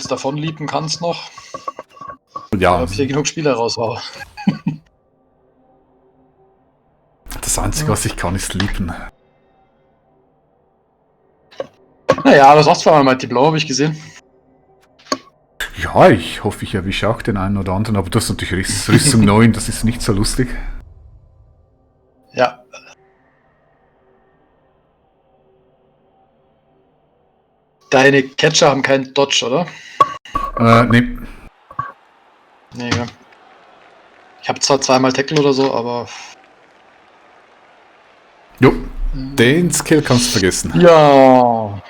jetzt davon liepen kannst noch. Ja. Ob ich hier genug Spieler raushaue. Das Einzige, was ich kann, ist liepen. Naja, das macht zwar mal die Blau, habe ich gesehen. Ja, ich hoffe, ich erwische auch den einen oder anderen, aber das ist natürlich Rüstung 9, das ist nicht so lustig. Ja. Deine Catcher haben keinen Dodge, oder? Nee. Nee, ja. Ich habe zwar zweimal Tackle oder so, aber... Jo, den Skill kannst du vergessen. Ja.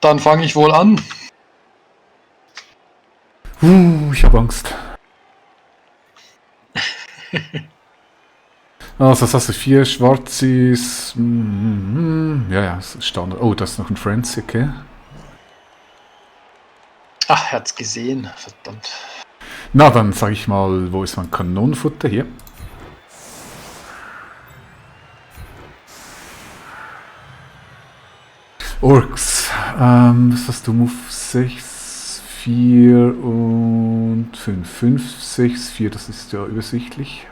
Dann fange ich wohl an. Ich habe Angst. Also, das hast du 4 Schwarzes. Ja, Standard. Oh, das ist noch ein Frenzy, okay. Ach, er hat's gesehen. Verdammt. Na, dann sage ich mal, wo ist mein Kanonenfutter? Hier. Orks. Was hast du? Move 6, 4 und 5. 5, 6, 4, das ist ja übersichtlich.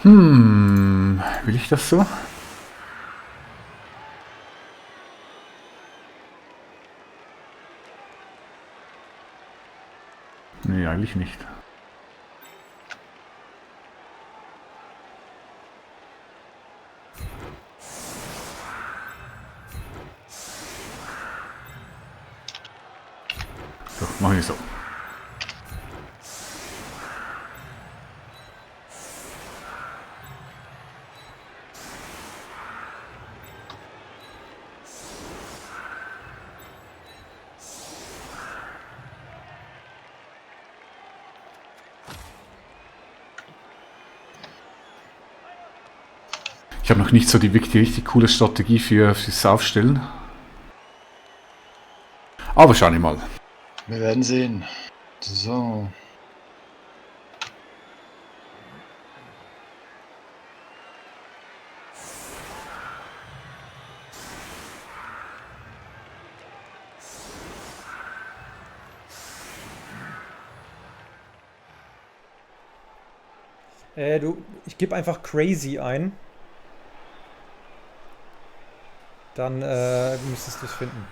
Will ich das so? Nee, eigentlich nicht. So, machen wir so. Ich habe noch nicht so die richtig coole Strategie fürs Aufstellen. Aber schauen wir mal. Wir werden sehen. So. Ich gebe einfach Crazy ein. Dann müsstest du es finden.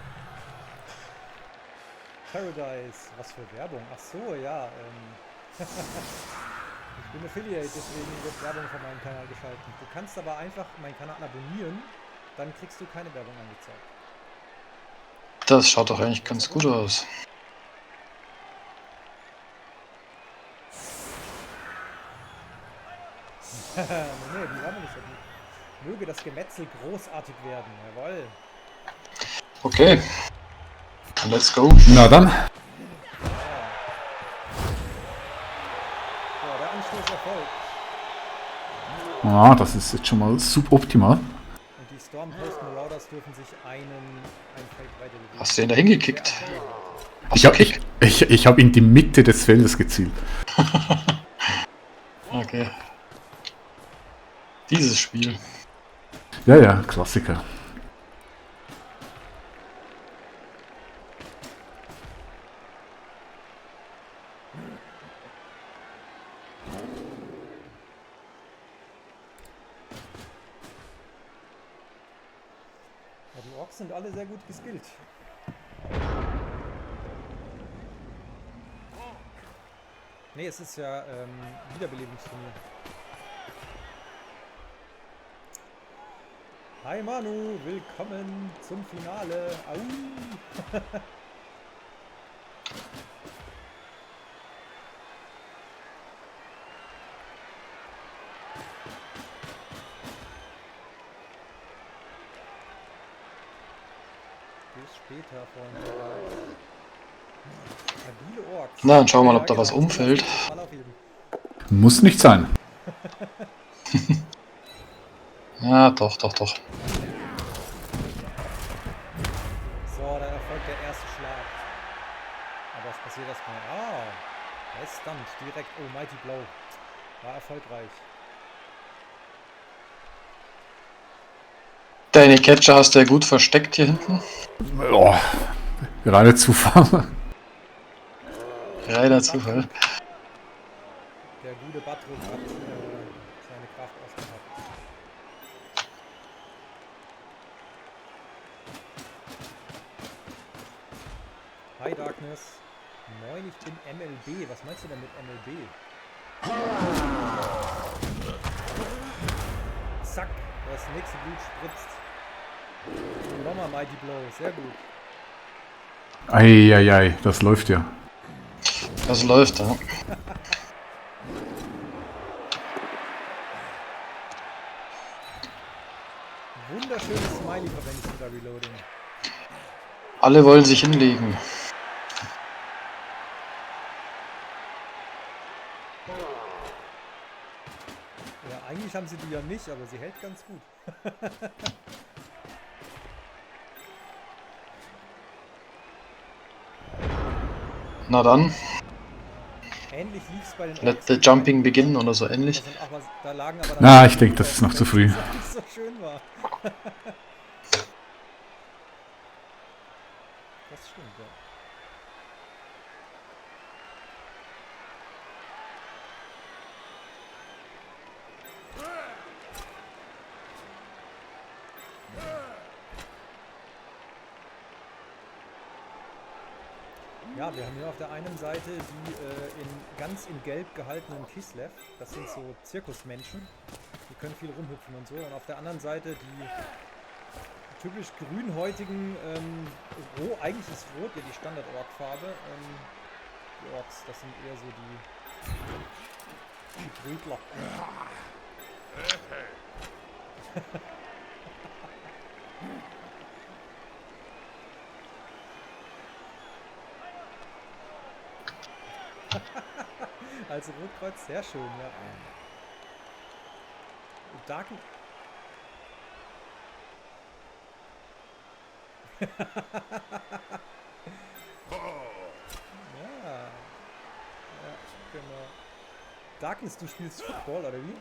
Paradise, was für Werbung? Ach so, ja. Ich bin Affiliate, deswegen wird Werbung von meinem Kanal geschaltet. Du kannst aber einfach meinen Kanal abonnieren, dann kriegst du keine Werbung angezeigt. Das schaut doch eigentlich ganz gut aus. Nee, die Werbung ist ja gut. Möge das Gemetzel großartig werden, jawohl. Okay. Let's go. Na dann. Ja, der Anstoß erfolgt. Ah, das ist jetzt schon mal suboptimal. Und die Stormpost Marauders dürfen sich ein Feld weiter bewegen. Hast du den da hingekickt? Ich hab in die Mitte des Feldes gezielt. Okay. Dieses Spiel. Ja, Klassiker. Ja, die Orks sind alle sehr gut geskillt. Nee, es ist ja Wiederbelebungsturnier. Hi Manu, willkommen zum Finale. Au! Meter, Freunde. Stabile Orks. Na, dann schauen wir mal, Ja, ob da was genau, umfällt. Ball aufheben. Muss nicht sein. Ja, doch, doch, doch. So, dann erfolgt der erste Schlag. Aber es passiert erstmal. Ah, er ist stunned direkt. Oh, Mighty Blow. War erfolgreich. Deine Catcher hast du ja gut versteckt hier hinten. Oh, gerade Zufall. Reiner Zufall. Der gute Batruk hat seine Kraft ausgepackt. Hi Darkness. Moin, ich bin MLB. Was meinst du denn mit MLB? Zack, das nächste Blut spritzt. Nochmal Mighty Blow, sehr gut. Eieiei, das läuft ja. Das läuft, ja. Wunderschönes Smiley verwende ich wieder Reloading. Alle wollen sich hinlegen. Ja, eigentlich haben sie die ja nicht, aber sie hält ganz gut. Na dann, Ähnlich lief es bei den let Orks the gegen jumping Mighty begin Blow. oder so ähnlich. Da lagen aber dann Na, ich denke, das ist noch zu früh. dass es nicht so schön war. Das stimmt, ja. Ja, wir haben hier auf der einen Seite die ganz in Gelb gehaltenen Kislev. Das sind so Zirkusmenschen. Die können viel rumhüpfen und so. Und auf der anderen Seite die typisch grünhäutigen, eigentlich ist Rot ja die Standard-Ork-Farbe. Die Orks, das sind eher so die Brütler. Also Rotkreuz, sehr schön, ja. Darken. Ja, genau. Darkness, du spielst Football, oder wie?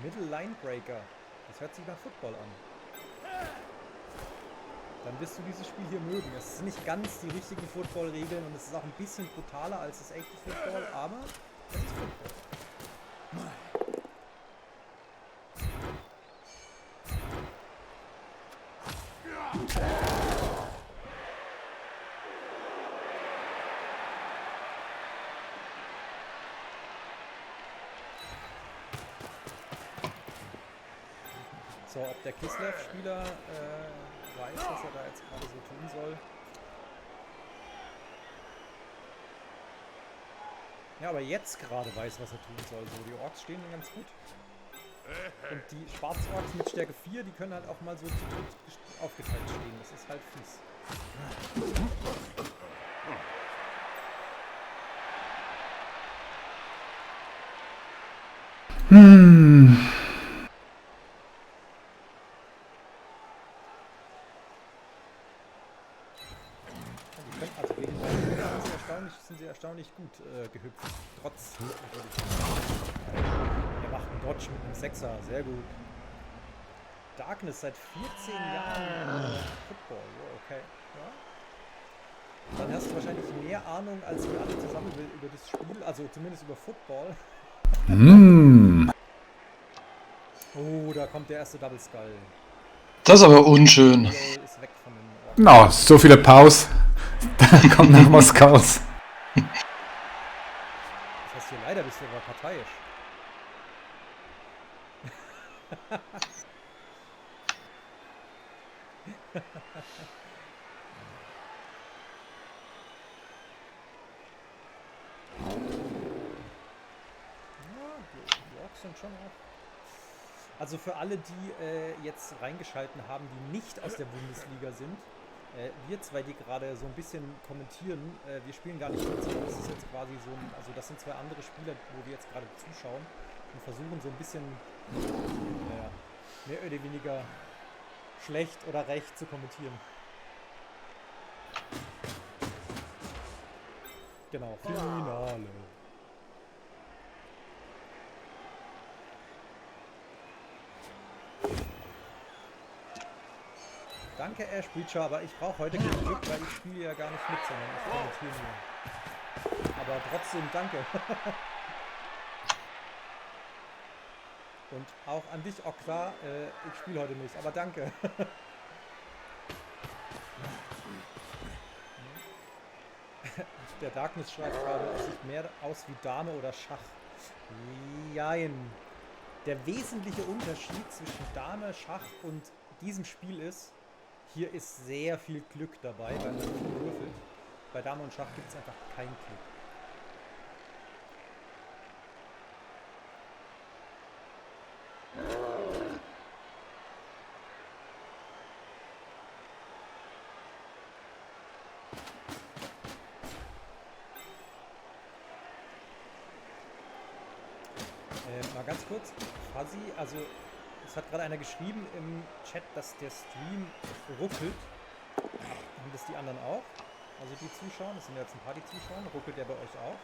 Middle Linebreaker. Das hört sich nach Football an. Dann wirst du dieses Spiel hier mögen. Es sind nicht ganz die richtigen Football-Regeln und es ist auch ein bisschen brutaler als das echte Football, aber es ist Football. So, ob der Kislev-Spieler weiß, was er da jetzt gerade so tun soll. Ja, aber jetzt gerade weiß, was er tun soll. So, die Orks stehen ganz gut. Und die Schwarzorks mit Stärke 4, die können halt auch mal so zu dritt aufgeteilt stehen. Das ist halt fies. Die können, also gegen sind sie erstaunlich gut gehüpft. Trotz natürlich. Er macht einen Dodge mit einem Sechser, sehr gut. Darkness seit 14 Jahren Football, oh, okay. Ja. Dann hast du wahrscheinlich mehr Ahnung als wir alle zusammen über das Spiel, also zumindest über Football. Oh, da kommt der erste Double Skull. Das ist aber unschön. Ist weg von den Orks. Na, so viele Pause. Dann kommt noch was raus. Das heißt hier leider bist du aber parteiisch. Die Orks sind schon auch. Also für alle, die jetzt reingeschalten haben, die nicht aus der Bundesliga sind, Wir zwei, die gerade so ein bisschen kommentieren, wir spielen gar nicht mit, sondern das ist jetzt quasi so ein, also das sind zwei andere Spieler, wo wir jetzt gerade zuschauen und versuchen so ein bisschen, mehr oder weniger schlecht oder recht zu kommentieren. Genau, Finale. Danke, Ash Breacher, aber ich brauche heute kein Glück, weil ich spiele ja gar nicht mit, sondern ich kommentiere nur. Aber trotzdem danke. Und auch an dich, auch klar, ich spiele heute nicht, aber danke. Der Darkness schreibt gerade, es sieht mehr aus wie Dame oder Schach. Jein. Der wesentliche Unterschied zwischen Dame, Schach und diesem Spiel ist, hier ist sehr viel Glück dabei, weil man viel würfelt. Bei Dame und Schach gibt es einfach kein Glück. Mal ganz kurz, Fuzzy, also es hat gerade einer geschrieben im Chat, dass der Stream ruckelt. Haben das die anderen auch? Also die Zuschauer, das sind ja jetzt ein paar, die zuschauen. Ruckelt der bei euch auch?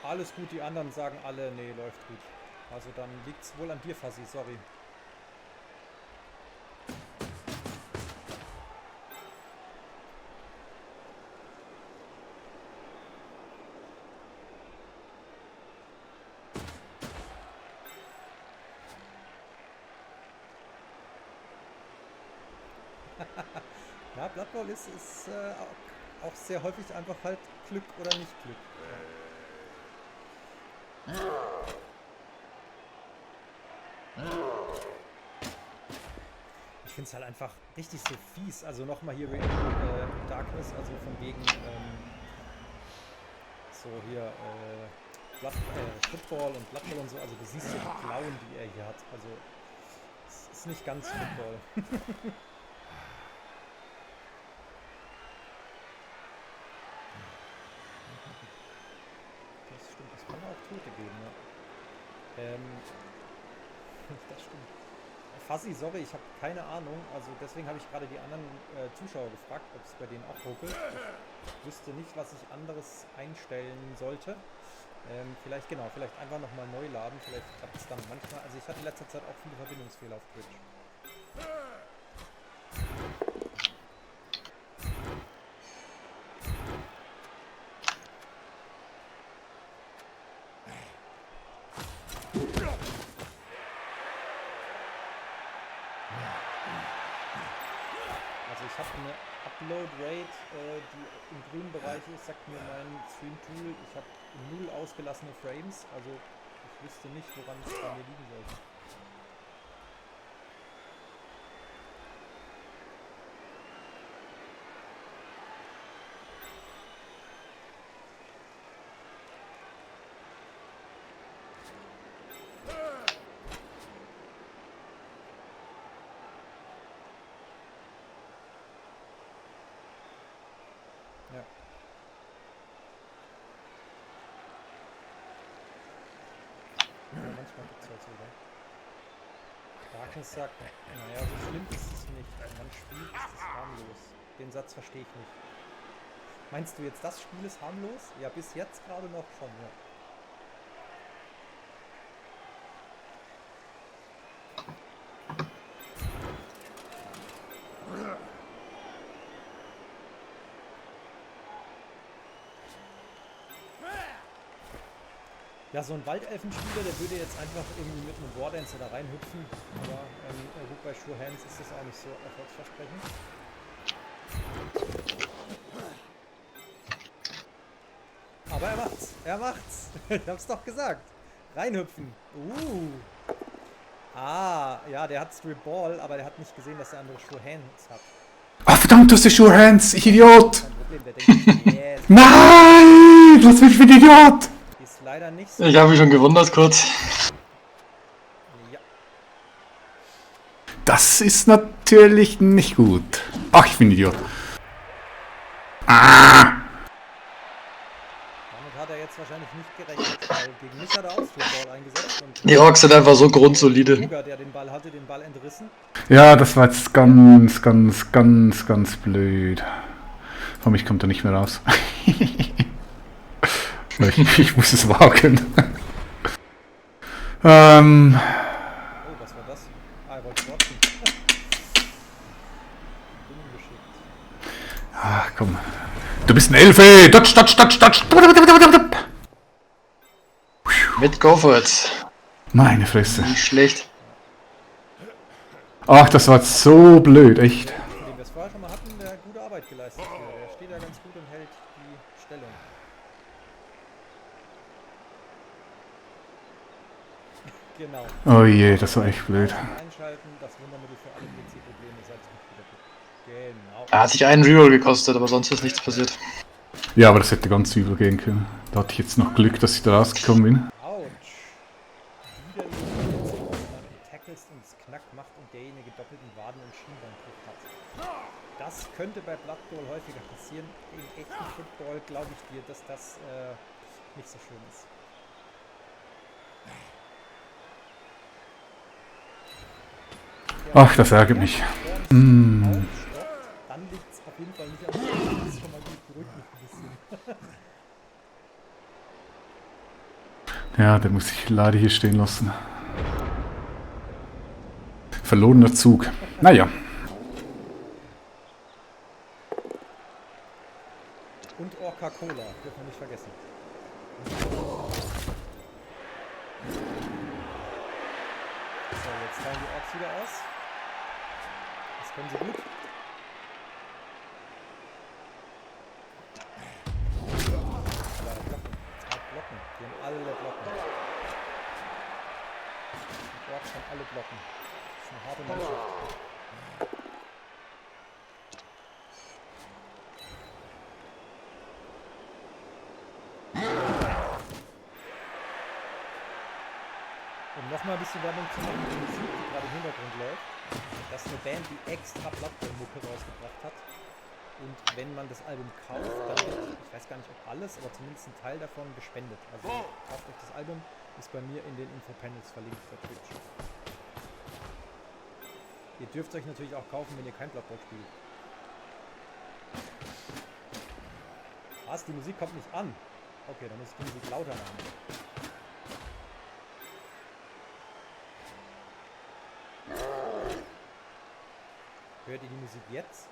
Alles gut, die anderen sagen alle, nee, läuft gut. Also dann liegt es wohl an dir, Fuzzy, sorry. Ja, Blood Bowl ist auch sehr häufig einfach halt Glück oder nicht Glück. Ich finde es halt einfach richtig so fies. Also nochmal hier Darkness, also von wegen so hier Football und Blood Bowl und so. Also du siehst ja die Klauen, die er hier hat. Also es ist nicht ganz Football. Das stimmt, es kann auch Tote geben, ja. Das stimmt. Fuzzy, sorry, ich habe keine Ahnung. Also deswegen habe ich gerade die anderen Zuschauer gefragt, ob es bei denen auch ruckelt. Ich wüsste nicht, was ich anderes einstellen sollte. Vielleicht einfach nochmal neu laden. Vielleicht klappt es dann manchmal. Also ich hatte in letzter Zeit auch viele Verbindungsfehler auf Twitch. Also ich habe eine Upload-Rate, die im grünen Bereich ist, sagt mir mein Stream-Tool. Ich habe 0 ausgelassene Frames, also ich wüsste nicht, woran es bei mir liegen sollte. Ja. Manchmal gibt es halt so, oder? Darkness sagt, naja, so schlimm ist es nicht. Wenn man spielt, ist es harmlos. Den Satz verstehe ich nicht. Meinst du jetzt, das Spiel ist harmlos? Ja, bis jetzt gerade noch schon, ja. Ja, so ein Waldelfenspieler, der würde jetzt einfach irgendwie mit einem Wardancer da reinhüpfen. Aber gut, bei Sure Hands ist das auch nicht so erfolgsversprechend. Aber er macht's. Er macht's. Ich hab's doch gesagt. Reinhüpfen. Ah, ja, der hat Strip Ball, aber der hat nicht gesehen, dass der andere Sure Hands hat. Ah, verdammt, du hast die Sure Hands, ich Idiot! Kein Problem, der denkt, yes. Nein! Lass mich für den Idiot! Die leider nicht so. Ich habe mich schon gewundert kurz. Ja. Das ist natürlich nicht gut. Ach, ich bin Idiot. Ah! Damit hat er jetzt wahrscheinlich nicht gerechnet, weil gegen mich hat er auch Football eingesetzt und Die Orks sind einfach so grundsolide. Luger, der den Ball hatte, den Ball entrissen. Ja, das war jetzt ganz blöd. Vor mich kommt er nicht mehr raus. Ich muss es wagen. Oh, was war das? Ah, er wollte dodgen. Ungeschickt. Ach, komm. Du bist ein Elfe! Dodge! Mit Go for it. Meine Fresse. Nicht schlecht. Ach, das war jetzt so blöd, echt. Den wir es vorher schon mal hatten, der hat gute Arbeit geleistet. Der steht da ganz gut und hält die Stellung. Genau. Oh je, das war echt blöd. Einschalten, das Wundermittel für alle PC-Probleme seit es mich wieder gibt. Genau. Er hat sich einen Reroll gekostet, aber sonst ist nichts passiert. Ja, aber das hätte ganz übel gehen können. Da hatte ich jetzt noch Glück, dass ich da rausgekommen bin. Autsch. Wieder Elimination, wenn man Tackles und es Knack macht und derjenige doppelten Waden- und Schienbeingriff hat. Das könnte bei Blood Bowl häufiger passieren. Im echten Football glaube ich dir, dass das nicht so schön ist. Ach, das ärgert mich. Mm. Dann liegt es auf jeden Fall nicht am Boden. Das ist schon mal gut, beruhigt mich ein bisschen. Ja, der muss ich leider hier stehen lassen. Verlorener Zug. Naja. Und Orca Cola, dürfen wir nicht vergessen. So, jetzt teilen die Orks wieder aus. Das können sie gut. Aber blocken. Blocken. Die haben alle blocken. Die Orks haben alle blocken. Das ist eine harte Mannschaft. Um nochmal ein bisschen Werbung zu machen, die Musik, die gerade im Hintergrund läuft, das ist eine Band, die extra Blood Bowl Mucke rausgebracht hat. Und wenn man das Album kauft, dann wird, ich weiß gar nicht ob alles, aber zumindest ein Teil davon gespendet. Also kauft euch das Album, ist bei mir in den Infopanels verlinkt für Twitch. Ihr dürft euch natürlich auch kaufen, wenn ihr kein Blood Bowl spielt. Was? Die Musik kommt nicht an? Okay, dann muss ich die Musik lauter machen. Hört ihr die Musik jetzt?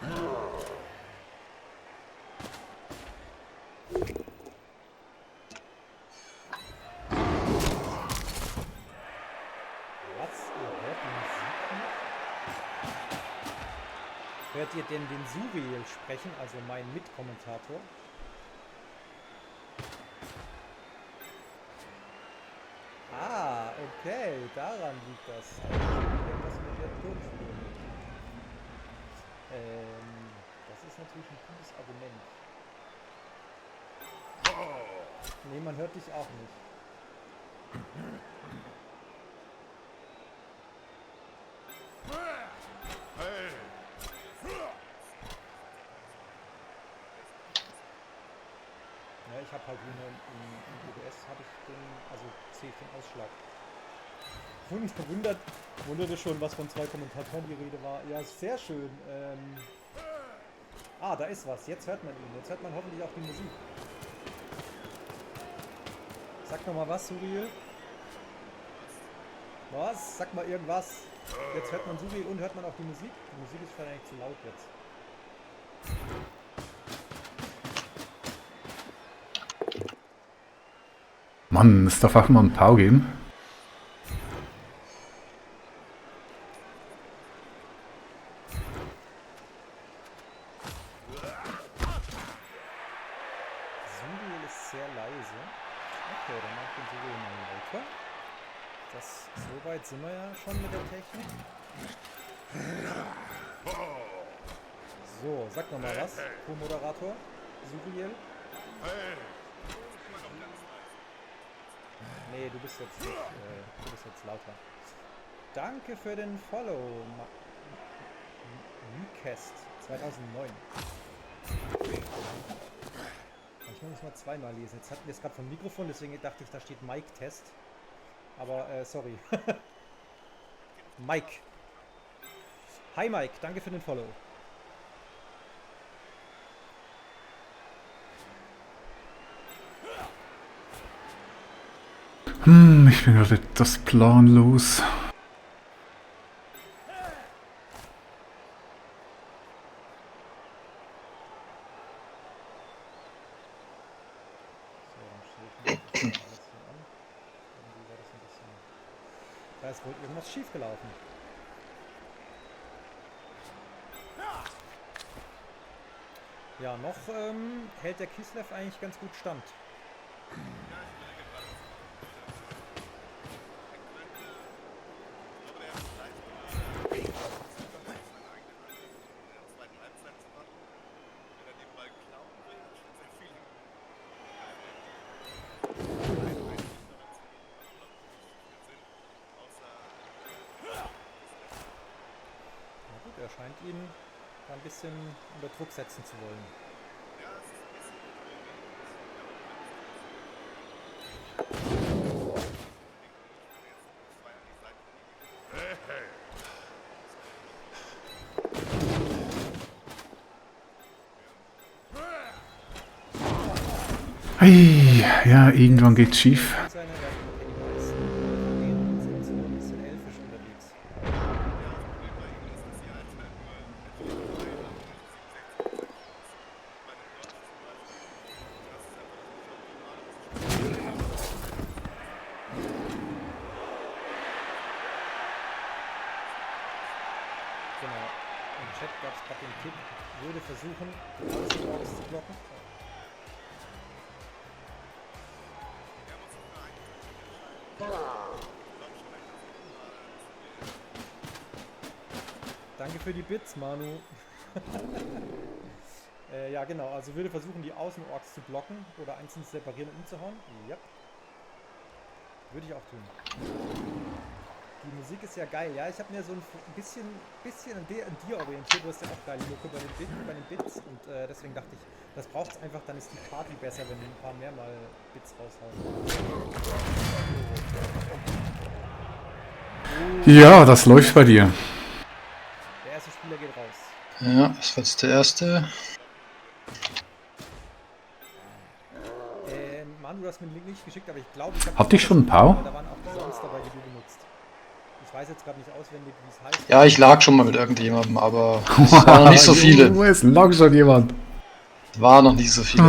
Was? Ihr hört die Musik nicht? Hört ihr denn den Suriel sprechen, also meinen Mitkommentator? Ah, okay, daran liegt das. Ich denke, das mit der Tonspur. Das ist natürlich ein gutes Argument. Nee, man hört dich auch nicht. Ja, ich habe halt hier im OBS habe ich den, also zählt den Ausschlag. Wunderte schon, was von zwei Kommentatoren die Rede war. Ja, sehr schön. Da ist was. Jetzt hört man ihn. Jetzt hört man hoffentlich auch die Musik. Sag noch mal was, Suriel. Was? Sag mal irgendwas. Jetzt hört man Suriel und hört man auch die Musik. Die Musik ist vielleicht zu laut jetzt. Mann, es darf auch mal einen Pau geben. Suriel ist sehr leise. Okay, dann macht den Suriel mal lauter. So weit sind wir ja schon mit der Technik. So, sag noch mal was, Co-Moderator. Suriel. Nee, du bist jetzt nicht, du bist jetzt lauter. Danke für den Follow. Recast 2009. Manchmal muss man zweimal lesen. Jetzt hatten wir es gerade vom Mikrofon, deswegen dachte ich, da steht Mike-Test. Aber, sorry. Mike. Hi Mike, danke für den Follow. Ich bin gerade etwas planlos. So, dann stelle ich mir das alles hier an. Irgendwie war das ein bisschen... Da ist wohl irgendwas schief gelaufen. Ja, noch hält der Kislev eigentlich ganz gut stand. Na gut, er scheint ihn da ein bisschen unter Druck setzen zu wollen. Ei, ja, irgendwann geht's schief. Seine die meisten von denen sind so ein bisschen elfisch unterwegs. Genau. Im Chat gab es gerade den Tipp, würde versuchen, die Außenbox zu blocken. Danke für die Bits, Manu. Ja, genau. Also würde versuchen, die Außenorks zu blocken oder einzeln zu separieren und umzuhauen. Ja. Würde ich auch tun. Die Musik ist ja geil. Ja, ich habe mir so ein bisschen an dir orientiert. Du hast ja auch geil Mucke bei den Bits. Und deswegen dachte ich, das braucht es einfach. Dann ist die Party besser, wenn wir ein paar mehr mal Bits raushauen. Ja, das läuft bei dir. Der erste Spieler geht raus. Ja, das war jetzt der erste. Manu, du hast mir den Link nicht geschickt, aber ich glaube, ich habe... Habt ihr schon einen Pau? Da waren auch die Sounds dabei, die du benutzt. Ich weiß jetzt gerade nicht auswendig, wie es heißt. Ja, ich lag schon mal mit irgendjemandem, aber es waren noch nicht so viele. Es lag schon jemand. Es waren noch nicht so viele. Ja,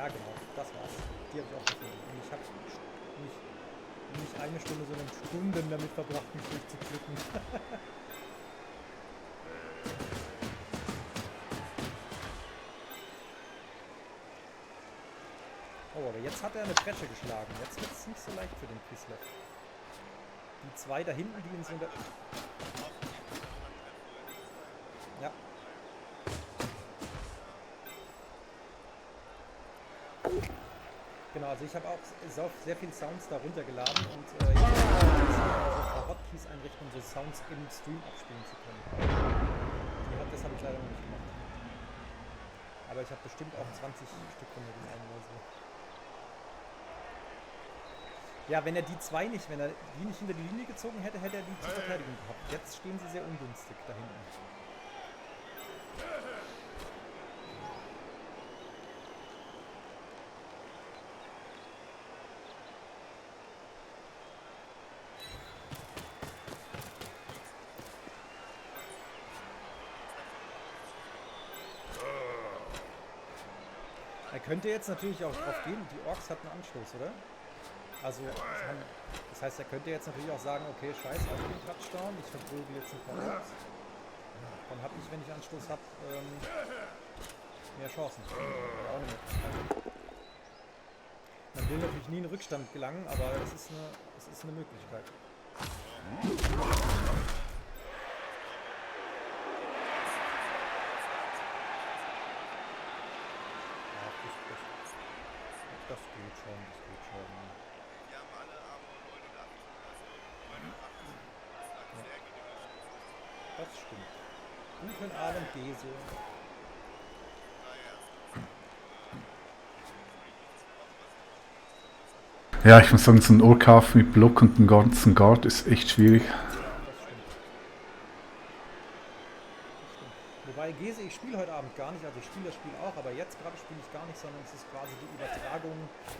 genau, das war's. Die habe ich auch gefunden. Und ich habe nicht eine Stunde, sondern Stunden damit verbracht, mich durchzuklicken. Oh, aber jetzt hat er eine Pretsche geschlagen. Jetzt wird es nicht so leicht für den Kislev. Die zwei da hinten, die ihn so... Ja. Genau, also ich habe auch sehr viele Sounds da runtergeladen und jetzt also per Hotkeys einrichten, um so Sounds im Stream abspielen zu können. Das habe ich leider noch nicht gemacht. Aber ich habe bestimmt auch 20 Stück runtergeladen oder so. Ja, wenn er die zwei nicht, wenn er die nicht hinter die Linie gezogen hätte, hätte er die zur Verteidigung gehabt. Jetzt stehen sie sehr ungünstig da hinten. Er könnte jetzt natürlich auch drauf gehen, die Orks hatten Anstoß, oder? Also, das heißt, er könnte jetzt natürlich auch sagen, okay, scheiß auf den Touchdown, ich verprügel jetzt ein paar Orks. Dann habe ich, wenn ich Anstoß habe, mehr Chancen. Auch eine Möglichkeit. Man will natürlich nie in Rückstand gelangen, aber es ist eine Möglichkeit. Das geht. schon, das geht schon. Das stimmt. Guten Abend, Gese. Ja, ich muss sagen, so ein Orkhafen mit Block und dem ganzen Guard ist echt schwierig. Das stimmt. Wobei Gese, ich spiele heute Abend gar nicht, also ich spiele das Spiel auch, aber jetzt gerade spiele ich gar nicht, sondern es ist quasi die Übertragung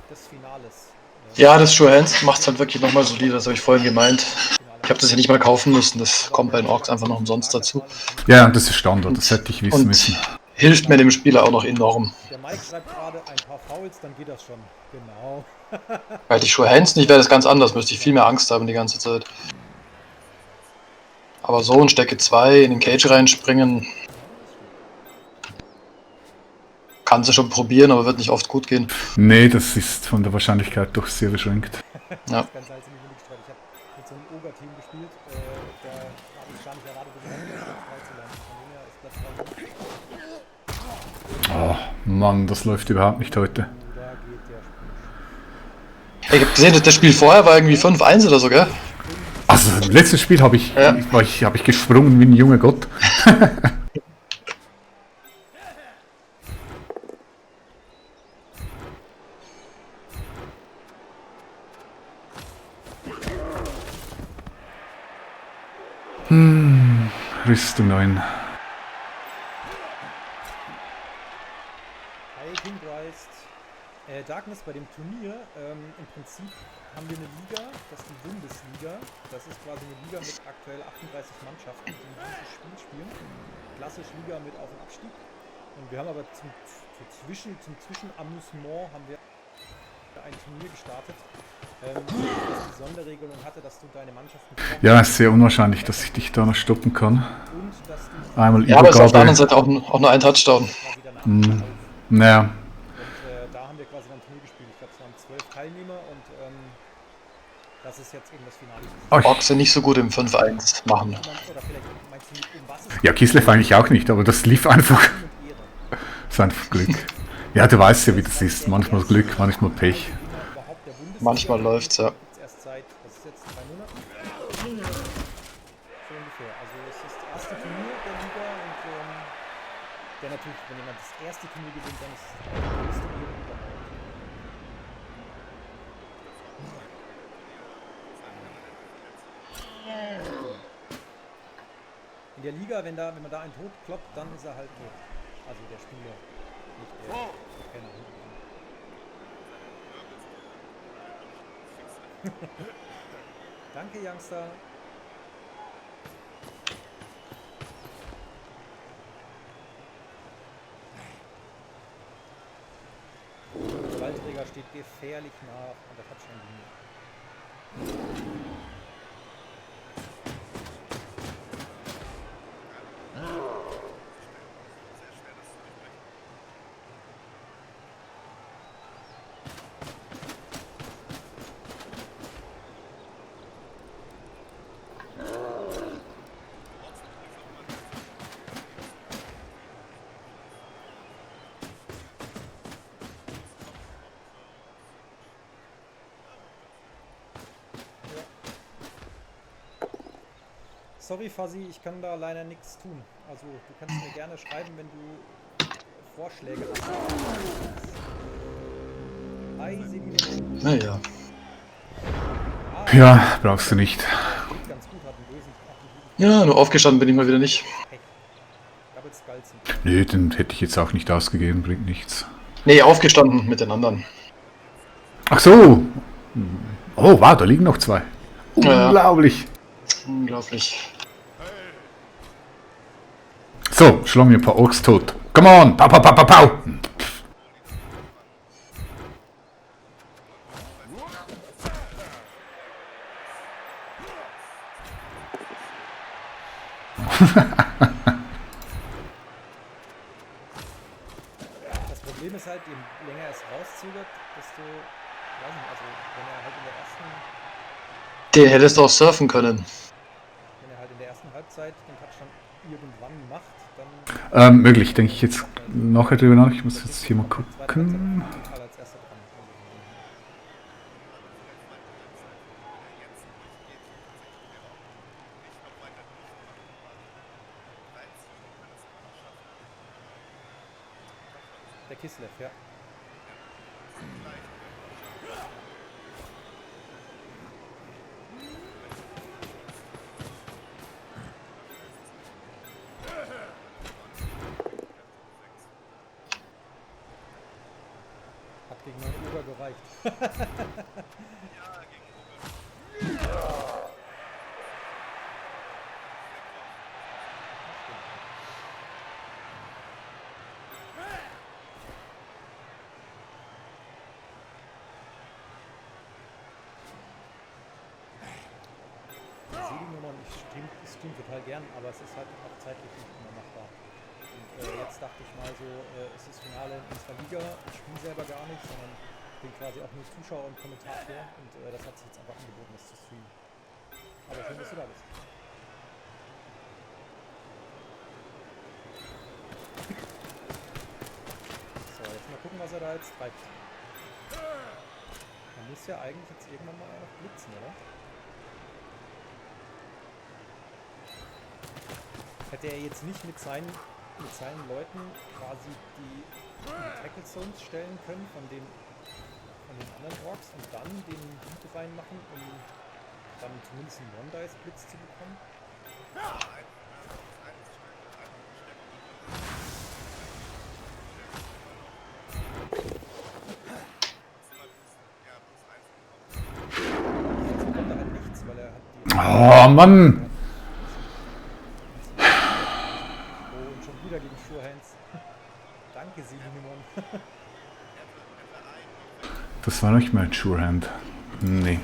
des Finales. Ja, das Sure Hands macht es halt wirklich nochmal solide, das habe ich vorhin gemeint. Ich habe das ja nicht mal kaufen müssen, das kommt bei den Orks einfach noch umsonst dazu. Ja, das ist Standard, das hätte ich wissen müssen. Hilft mir dem Spieler auch noch enorm. Der Mike schreibt gerade ein paar Fouls, dann geht das schon. Genau. Weil die Sure Hands nicht, wäre das ganz anders, müsste ich viel mehr Angst haben die ganze Zeit. Aber so in Stärke 2 in den Cage reinspringen, kannst du schon probieren, aber wird nicht oft gut gehen. Nee, das ist von der Wahrscheinlichkeit doch sehr beschränkt. Ja. Das Ganze als in die Gestreit. Ich habe mit so einem Ogre-Team gespielt, da habe ich gar nicht erwartet, dass ich Platz 3 zu landen. Von dem her ist Platz 3 Oh, Mann, das läuft überhaupt nicht heute. da geht der Sprung. Hey, ich habe gesehen, das Spiel vorher war irgendwie 5-1 oder so, gell? Also im letzten Spiel habe ich, Ja. hab ich gesprungen wie ein junger Gott. Rüstung 9. Hi, King Christ. Darkness bei dem Turnier, im Prinzip haben wir eine Liga, das ist die Bundesliga. Das ist quasi eine Liga mit aktuell 38 Mannschaften, die dieses Spiel spielen. Klassisch Liga mit Auf- und Abstieg. Und wir haben aber zum Zwischenamusement haben wir ein Turnier gestartet, das die Sonderregelung hatte, dass du deine Mannschaften Ja, ist sehr unwahrscheinlich, dass ich dich da noch stoppen kann. und dass du Einmal Ja, aber es ist auf der anderen Übergabe. Seite auch nur ein Touchdown. quasi danach Naja, Und da haben wir quasi dann ein Turnier gespielt. Ich glaube, es waren 12 Teilnehmer und das ist jetzt eben das Finale. oh, Orks sind nicht so gut im 5-1 machen. Oder vielleicht meinst du, um was es ja, Kislev eigentlich auch nicht, aber das lief einfach. geht und Ehre. Das ist einfach Glück. Ja, du weißt ja, wie das ist. Manchmal Glück, manchmal Pech. Gewinner überhaupt der Bundesliga. Manchmal läuft's, ja. Gibt's erst seit, was ist jetzt, 3 Monaten? So ungefähr. Also es ist das erste Turnier der Liga und der natürlich, wenn jemand das erste Turnier gewinnt, dann ist es die größte Ehre überhaupt. In der Liga, wenn man da einen tot kloppt, dann ist er halt tot. Also der Spieler, nicht der Trainer. Danke, Youngster. Der Ballträger steht gefährlich nach an der Touchline-Linie. Sorry, Fuzzy, ich kann da leider nichts tun. Also, du kannst mir gerne schreiben, wenn du Vorschläge hast. Hi, Sedino. Naja. Ja, brauchst du nicht. Geht ganz gut, hat einen bösen, hat einen guten Ja, nur aufgestanden bin ich mal wieder nicht. Pech. Double Skulls. Nee, den hätte ich jetzt auch nicht ausgegeben, bringt nichts. Nee, aufgestanden mit den anderen. Ach so! Oh, wow, da liegen noch zwei. Ja. Unglaublich! Unglaublich. So, schlagen wir ein paar Orks tot. Come on! Pau, pau, pau, pau, pau! Das Problem ist halt, je länger er es rauszögert, desto, weiß nicht, also wenn er halt in der ersten, Den hättest du auch surfen können. wenn er halt in der ersten Halbzeit den Touchdown irgendwann macht, dann Möglich, denke ich jetzt nachher drüber nach. Ich muss jetzt hier mal zweite Halbzeit gucken. total als erster dran. Also, Kislev, ja. Hat gegen meinen Ober gereicht. Ich stream total gern, aber es ist halt auch zeitlich nicht immer machbar. Und jetzt dachte ich mal so, es ist Finale in unserer Liga, ich spiele selber gar nicht, sondern bin quasi auch nur Zuschauer und Kommentator und das hat sich jetzt einfach angeboten, das zu streamen. Aber schön, dass du da bist. So, jetzt mal gucken, was er da jetzt treibt. Man muss ja eigentlich jetzt irgendwann mal noch blitzen, oder? Hätte er jetzt nicht mit seinen Leuten quasi die Tackle Zones stellen können von den anderen Orks und dann den Beat reinmachen, um dann zumindest einen One-Dice-Blitz zu bekommen? Jetzt bekommt er halt nichts, weil er hat die... Oh Mann! Wieder gegen Sure Hands. Danke, Silimon. Das war nicht mal Sure Hand. Nee.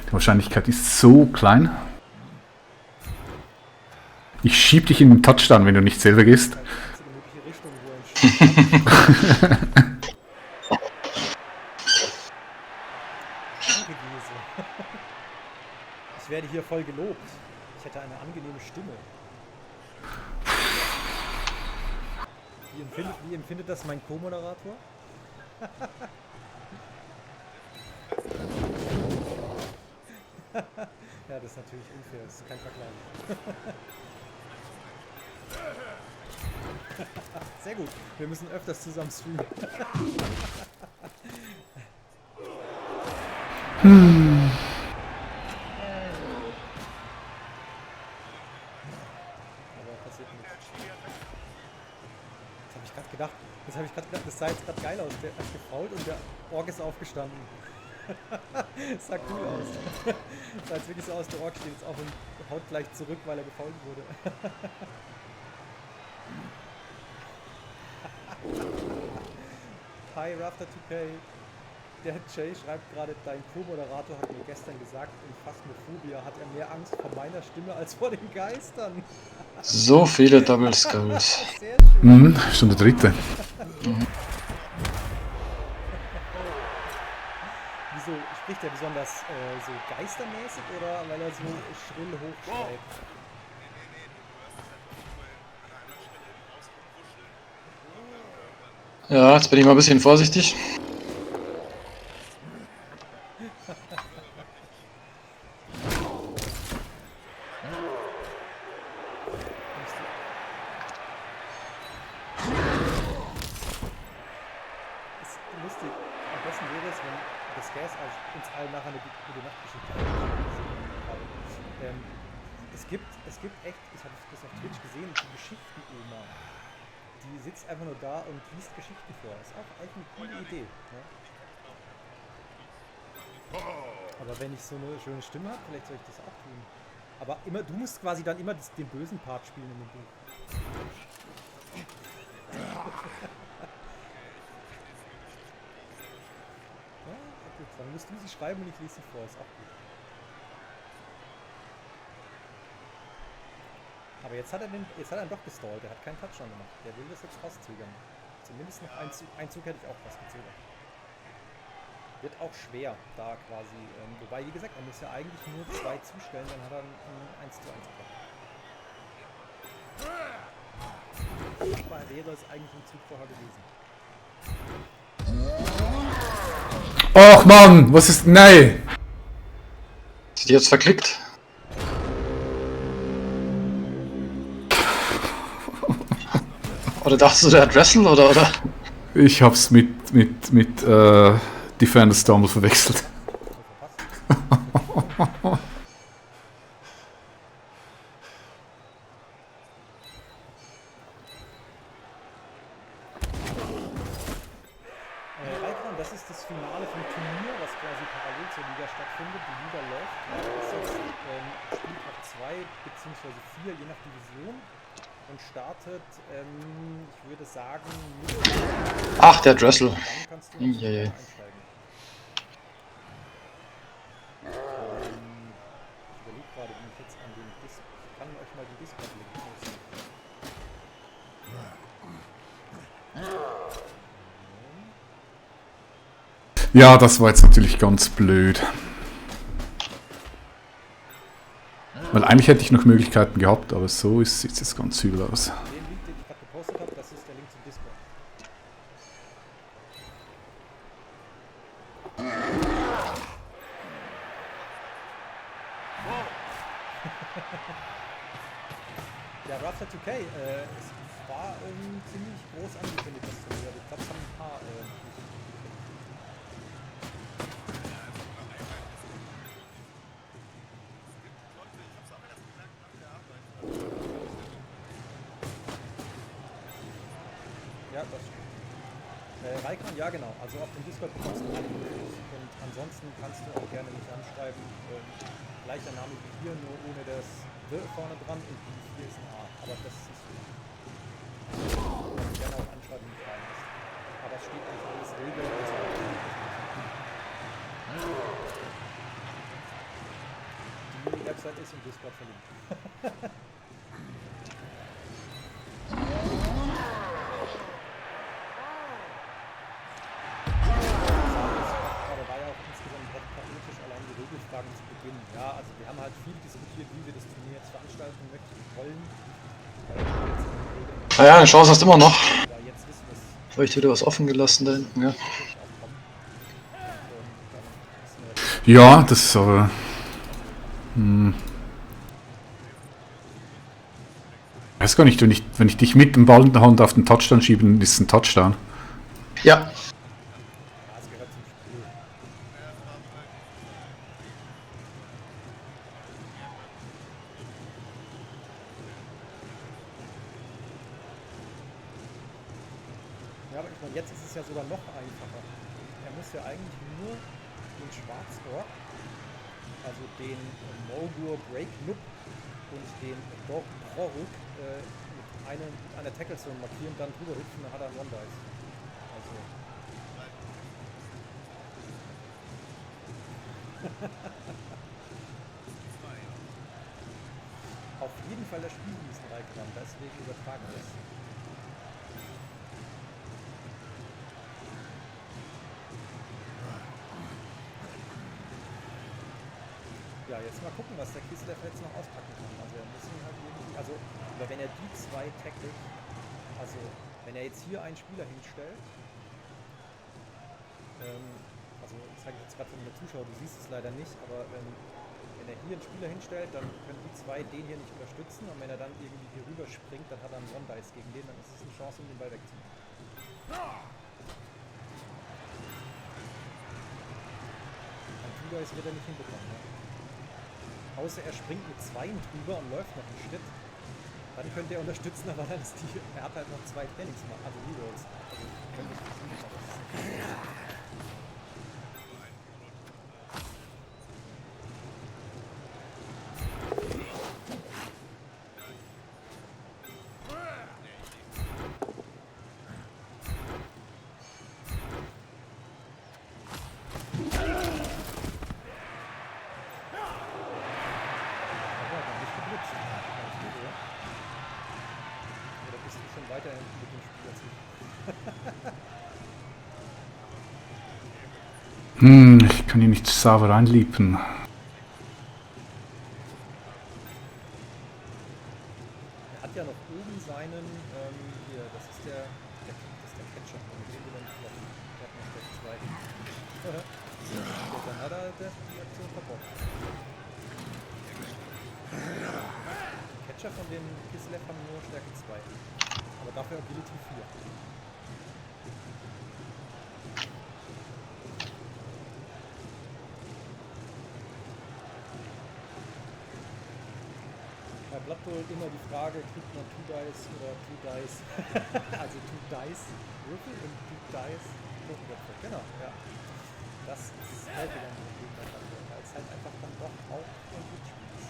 Die Wahrscheinlichkeit ist so klein. Ich schieb dich in den Touchdown, wenn du nicht selber gehst. Das ist die einzige mögliche Richtung, wo er ihn Danke, Giese. Ich werde hier voll gelobt. Ich hätte eine angenehme Stimme. Wie empfindet das mein Co-Moderator? Ja, das ist natürlich unfair, das ist kein Vergleich. Sehr gut, wir müssen öfters zusammen streamen. Aber passiert nichts. Das habe ich gerade gedacht, das sah jetzt gerade geil aus. Der hat gefault und der Ork ist aufgestanden. Das sah cool aus. Das sah jetzt wirklich so aus, der Ork steht jetzt auf und haut gleich zurück, weil er gefault wurde. Hi Rafter 2K. Der Jay schreibt gerade, dein Co-Moderator hat mir gestern gesagt, in Phasmophobia hat er mehr Angst vor meiner Stimme als vor den Geistern. So viele Double Skulls. Sehr schön. Mhm, schon der dritte. Wieso spricht er besonders so geistermäßig oder weil er so schrill hochschreit? Ja, jetzt bin ich mal ein bisschen vorsichtig. Lustig. Am besten wäre es, wenn das Gas uns allen nachher eine gute Nachtgeschichte erzählt. Es gibt echt, ich habe das auf Twitch gesehen, die Geschichten-Oma. Die sitzt einfach nur da und liest Geschichten vor. Ist auch echt eine coole Idee. Ne? Aber wenn ich so eine schöne Stimme habe, vielleicht soll ich das auch tun. Aber immer, du musst quasi dann immer den bösen Part spielen in dem Buch. Ja, gut, dann musst du sie schreiben und ich lese sie vor, ist auch gut. Aber jetzt hat er ihn doch gestallt, er hat keinen Touchdown gemacht. Der will das jetzt rauszögern. Zumindest noch einen Zug hätte ich auch rausgezögert. Wird auch schwer, da quasi, wobei, wie gesagt, er muss ja eigentlich nur 2 zustellen, dann hat er ein 1:1 bekommen. Aber wäre es eigentlich im Zug vorher gewesen. Och Mann, was ist... Nein! Ist die jetzt verklickt? Oder dachtest du, der hat Wrestle oder? Ich hab's mit Defender Stumble verwechselt. Verpasst. Raikkonen, das ist das Finale vom Turnier, was quasi parallel zur Liga stattfindet. Die Liga läuft. Das ist jetzt Spieltag 2 bzw. 4, je nach Division. Und startet, ich würde sagen, Mitte. Ach, der hat Wrestle. Dann kannst du Eieiei. einsteigen. Ich überlege gerade, wie ich jetzt an den Disc. Ich kann euch mal die Discord-Link posten. Ja, das war jetzt natürlich ganz blöd. Weil eigentlich hätte ich noch Möglichkeiten gehabt, aber so sieht es jetzt ganz übel aus. Den Link, den ich gerade gepostet habe, das ist der Link zum Discord. Ja, Rafter 2K, es war ziemlich groß angekündigt, das Turnier. Ich glaube, es haben ein paar ja, das stimmt. Raikon, ja genau. Also auf dem Discord bekommst du alle Infos und ansonsten kannst du auch gerne mich anschreiben. Gleicher Name wie hier, nur ohne das W vorne dran und hier ist ein A. Aber das ist gerne auch anschreiben und fragen lassen. Aber es steht eigentlich alles Regeln und so. Die Website ist im Discord verlinkt. War ja auch insgesamt recht chaotisch, allein die Regelfragen zu Beginn. Ja, also wir haben halt viel diskutiert, wie wir das Turnier jetzt veranstalten möchten, wollen. Naja, eine Chance hast du immer noch. Aber jetzt wissen wir es. Vielleicht wieder was offen gelassen da hinten, ja. Ja, das ist aber... Ich weiß gar nicht, wenn ich dich mit dem Ball in der Hand auf den Touchdown schiebe, dann ist es ein Touchdown. Ja. Ja, es gehört zum Spiel. Ja, aber ich meine, jetzt ist es ja sogar noch einfacher. Er muss ja eigentlich nur den Schwarzork, also den Morgur Break Noob und den Broruk mit einer Tackle Zone markieren, dann drüber hüpfen, dann hat er einen One Dice. Also. Auf jeden Fall das Spiel diesen Raikkonen, deswegen übertragen wir es. Ja, jetzt mal gucken, was der Kislev jetzt noch auspacken kann. Also er muss ihn halt irgendwie, also oder wenn er die zwei tackelt, also wenn er jetzt hier einen Spieler hinstellt, also ich zeige jetzt gerade für den Zuschauer, du siehst es leider nicht, aber wenn er hier einen Spieler hinstellt, dann können die zwei den hier nicht unterstützen und wenn er dann irgendwie hier rüber springt, dann hat er einen One-Dice gegen den, dann ist es eine Chance, um den Ball wegzunehmen. Ein Two-Dice wird er nicht hinbekommen, ne? Außer er springt mit zweien drüber und läuft noch einen Schritt. Dann könnte er unterstützen, aber dann ist er hat halt noch zwei Trainings, also Rerolls. Also könnte ich nicht sehen, aber das ist weiter mit dem Spiel als ich. Ich kann hier nicht sauber reinliepen. Er hat ja noch oben seinen, hier, das ist der Catcher, mit dem wir dann kloppen. Der hat noch gleich zwei. Dann hat er die Aktion verbockt. Die Catcher von den Kislev haben nur Stärke 2. Aber dafür Agility 4. Bei Blood Bowl immer die Frage, kriegt man 2 Dice oder 2 Dice? Also 2 Dice Würfel und 2 Dice Totenköpfe. Genau, ja. Das ist häufiger ein Problem bei Blood Bowl, weil es halt einfach dann doch auch ein Glücksspiel ist.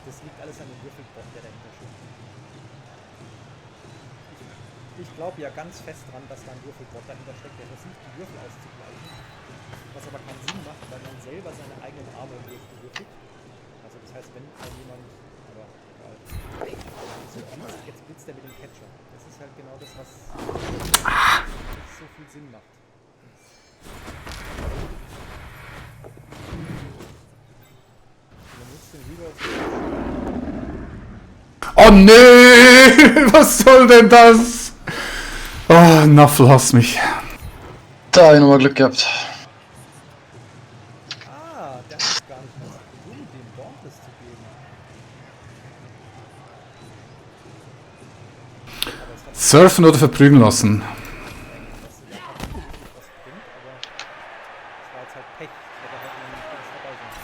Das liegt alles an dem Würfelbot, der dahinter steht. Ich glaube ja ganz fest dran, dass da ein Würfelbot dahinter steckt, der versucht, die Würfel auszugleichen. Was aber keinen Sinn macht, weil man selber seine eigenen Arme würfelt. Also das heißt, wenn halt jemand... Aber egal. So, jetzt blitzt er mit dem Catcher. Das ist halt genau das, was nicht so viel Sinn macht. Oh nee! Was soll denn das? Oh, Naffel hasst mich. Da habe ich nochmal Glück gehabt. Ah, der hat gar nicht mehr so dumm, dem Dauntless zu geben. Aber es hat Surfen oder verprügeln lassen? was bringt, aber es war jetzt halt Pech. Hätte halt einen Dings dabei sein.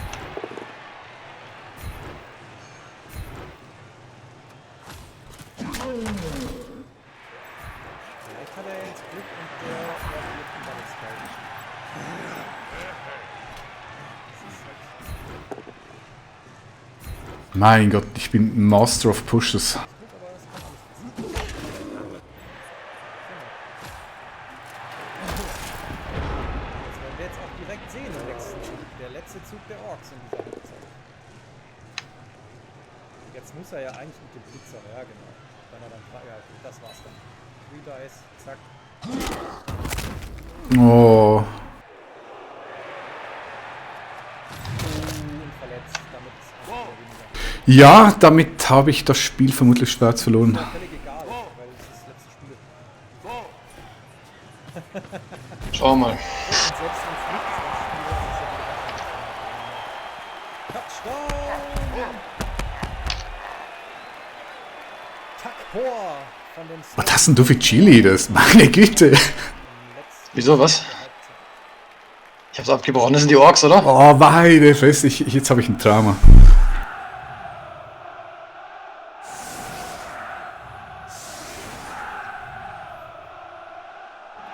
Vielleicht hat er jetzt Glück und der wird ihn dann jetzt geil. Mein Gott, ich bin Master of Pushes. Gut, aber es kann alles passieren. Das werden wir jetzt auch direkt sehen im nächsten Zug. Der letzte Zug der Orks in dieser Halbzeit. Jetzt muss er ja eigentlich mit dem Blitzer, ja genau. Wenn er dann ja gut, das war's dann. 3 Dice, zack. Oh. Und verletzt. Damit ist es wieder weniger. Ja, damit habe ich das Spiel vermutlich schwarz verloren. Ist ja völlig egal, weil es ist das letzte Spiel. Schau mal. Und selbst wenn es nicht das letzte Spiel ist, ist ja wieder Touchdown! Takpor von den Was hast denn du für Cheerleaders? Meine Güte. Wieso, was? Ich hab's abgebrochen. Das sind die Orks, oder? Oh, meine Fresse, jetzt habe ich ein Trauma.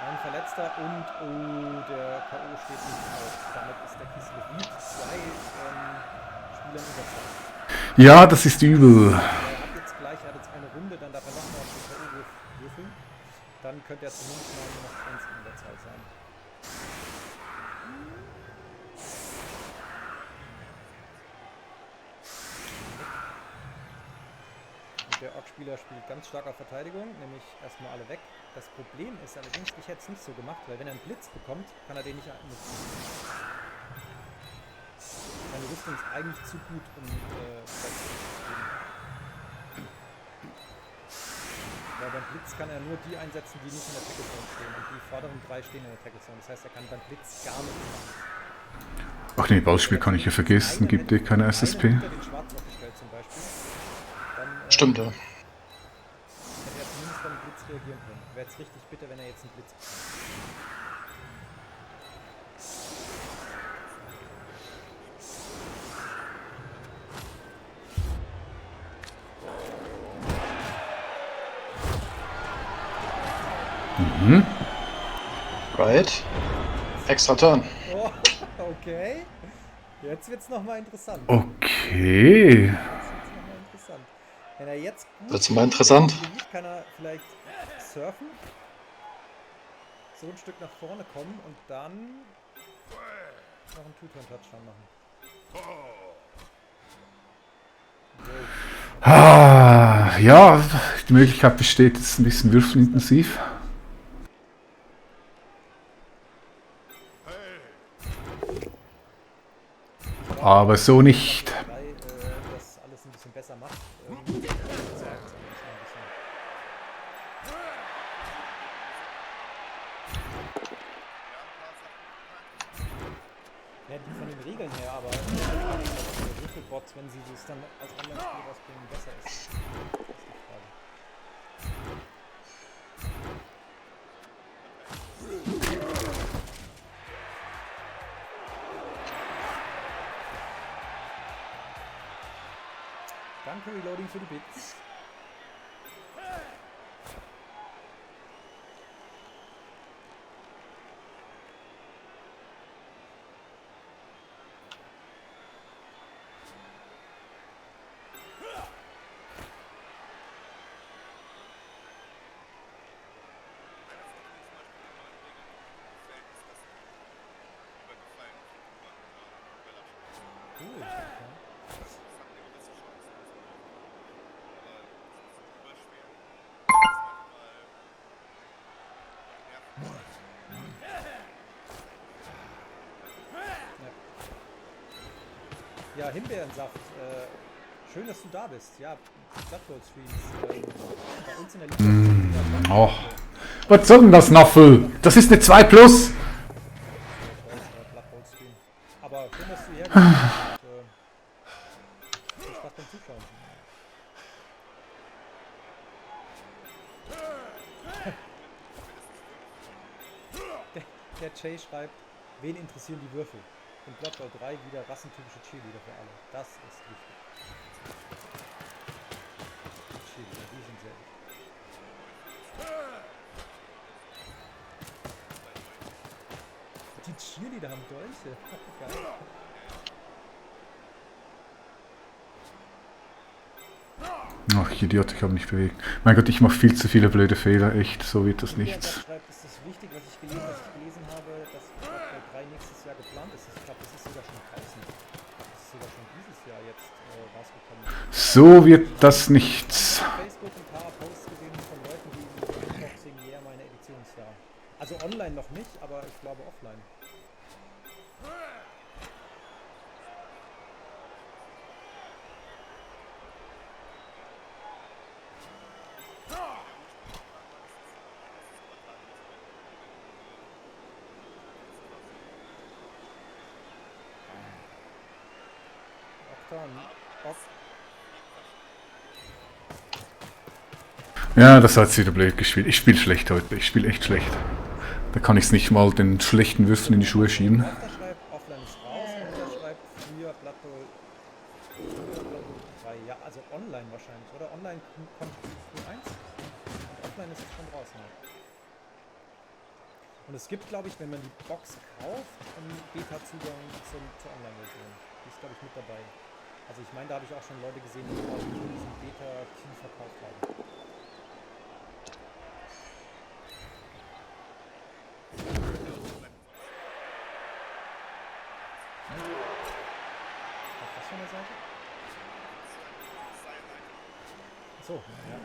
Ein Verletzter und der K.O. steht nicht auf. Damit ist der Kislev mit 2 Spielern Überzahl. Ja, das ist übel. Er hat jetzt eine Runde, dann darf er nochmal auf den K.O. würfeln. Dann könnte er zumindest mal nur noch 1 in Überzahl sein. Und der Ork-Spieler spielt ganz stark auf Verteidigung, nämlich erstmal alle weg. Das Problem ist allerdings, ich hätte es nicht so gemacht, weil wenn er einen Blitz bekommt, kann er den nicht nutzen. Seine Rüstung ist eigentlich zu gut, um Stress zu geben. Weil beim Blitz kann er nur die einsetzen, die nicht in der Tackle Zone stehen. Und die vorderen 3 stehen in der Tackle Zone. Das heißt, er kann beim Blitz gar nichts machen. Ach nee, Ballspiel kann ich ja vergessen, gibt eh keine SSP. Einer hinter den Schwarzloch gestellt zum Beispiel. Dann, Stimmt, ja. hätte er zumindest beim Blitz reagieren können. Wäre jetzt richtig bitter, wenn er jetzt einen Blitz bekommt. Mhm. Right. Extra Turn. Oh, okay. Jetzt wird's nochmal interessant. Okay. Jetzt wird's nochmal interessant. Wenn er jetzt gut Wird's mal interessant. spielt, kann er vielleicht surfen, so ein Stück nach vorne kommen und dann noch einen Two-Turn-Touchdown machen. Ah, ja, die Möglichkeit besteht, es ist ein bisschen würfelintensiv. Aber so nicht. Weil das alles ein bisschen besser macht. Das ist ja jetzt ein bisschen Ja, die von den Regeln her, aber der Würfelbots, wenn sie das dann als Online-Spiel rausbringen, besser ist. Das ist die Frage. Danke, Reloading, für die Bits. Cool. Ja, Himbeerensaft. Schön, dass du da bist. Ja, Blood Bowl Streams. Bei uns in der Liga. Oh. Was soll denn das, Naffel? Das ist eine 2 Plus. Blood Bowl Stream. Aber schön, dass du herkommst. Und, viel Spaß beim Zuschauen. Der Jay schreibt, wen interessieren die Würfel? In Blood Bowl 3 wieder rassentypische Cheerleader für alle. Das ist wichtig. Die Cheerleader, die sind sehr wichtig. Die Cheerleader haben Dolche. Geil. Ach, ich Idiot, ich habe mich bewegt. Mein Gott, ich mache viel zu viele blöde Fehler. Echt, so wird das nichts. Schreibt, ist es wichtig, was ich gelesen habe, dass Blood Bowl 3 nächstes Jahr geplant ist. Ich glaube, das ist sogar schon draußen. Das ist sogar schon dieses Jahr jetzt rausgekommen. So wird das nichts. Auf Facebook ein paar Posts gesehen von Leuten, die Unboxing yeah, meine Editionsjahr. Also online noch nicht, aber ich glaube offline. Ja, das hat jetzt wieder blöd gespielt. Ich spiele schlecht heute. Ich spiele echt schlecht. Da kann ich es nicht mal den schlechten Würfen in die Schuhe schieben. Schreibt, offline ist raus, und schreibt früher Blood Bowl 3. Ja, also online wahrscheinlich, oder? Online kommt Q1 und offline ist es schon draußen. Und es gibt, glaube ich, wenn man die Box kauft, einen Beta-Zugang zur Online-Version. Die ist, glaube ich, mit dabei. Also ich meine, da habe ich auch schon Leute gesehen, die diesen Beta-Key verkauft haben. Auf was für eine Seite? Achso, ja.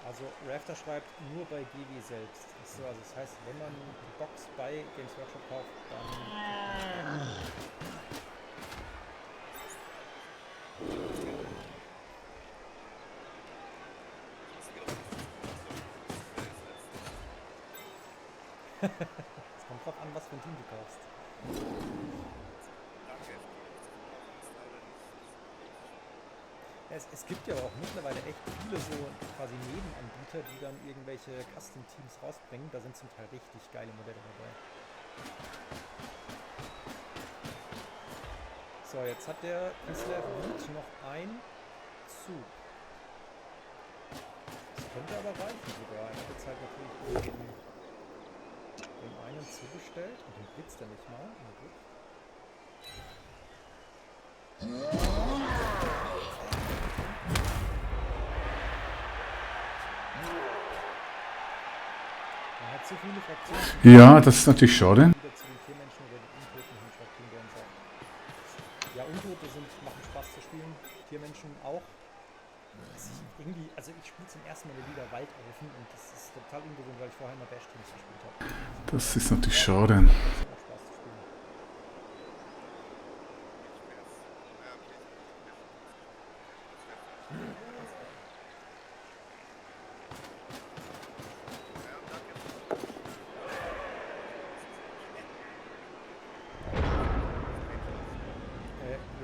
Also Rafter schreibt nur bei GW selbst. Achso, also das heißt, wenn man die Box bei Games Workshop kauft, dann... Es kommt drauf an, was für ein Team du kaufst. Es gibt ja auch mittlerweile echt viele so quasi Nebenanbieter, die dann irgendwelche Custom-Teams rausbringen. Da sind zum Teil richtig geile Modelle dabei. So, jetzt hat der Kislev noch einen Zug. Das könnte aber reichen sogar. Er hat jetzt halt natürlich dem einen zugestellt und den blitzt er nicht mal. Na gut. Man hat so viele Fraktionen. Ja, das ist natürlich schade. Wieder zu den Tiermenschen oder den Untoten hinschreibt, Himbeerensaft. Ja, Untote machen Spaß zu spielen. Tiermenschen auch. Also ich spiele zum ersten Mal wieder Waldofen und das ist total ungewohnt, weil ich vorher immer Bash-Teams gespielt habe. Das ist natürlich schade. Spaß zu spielen.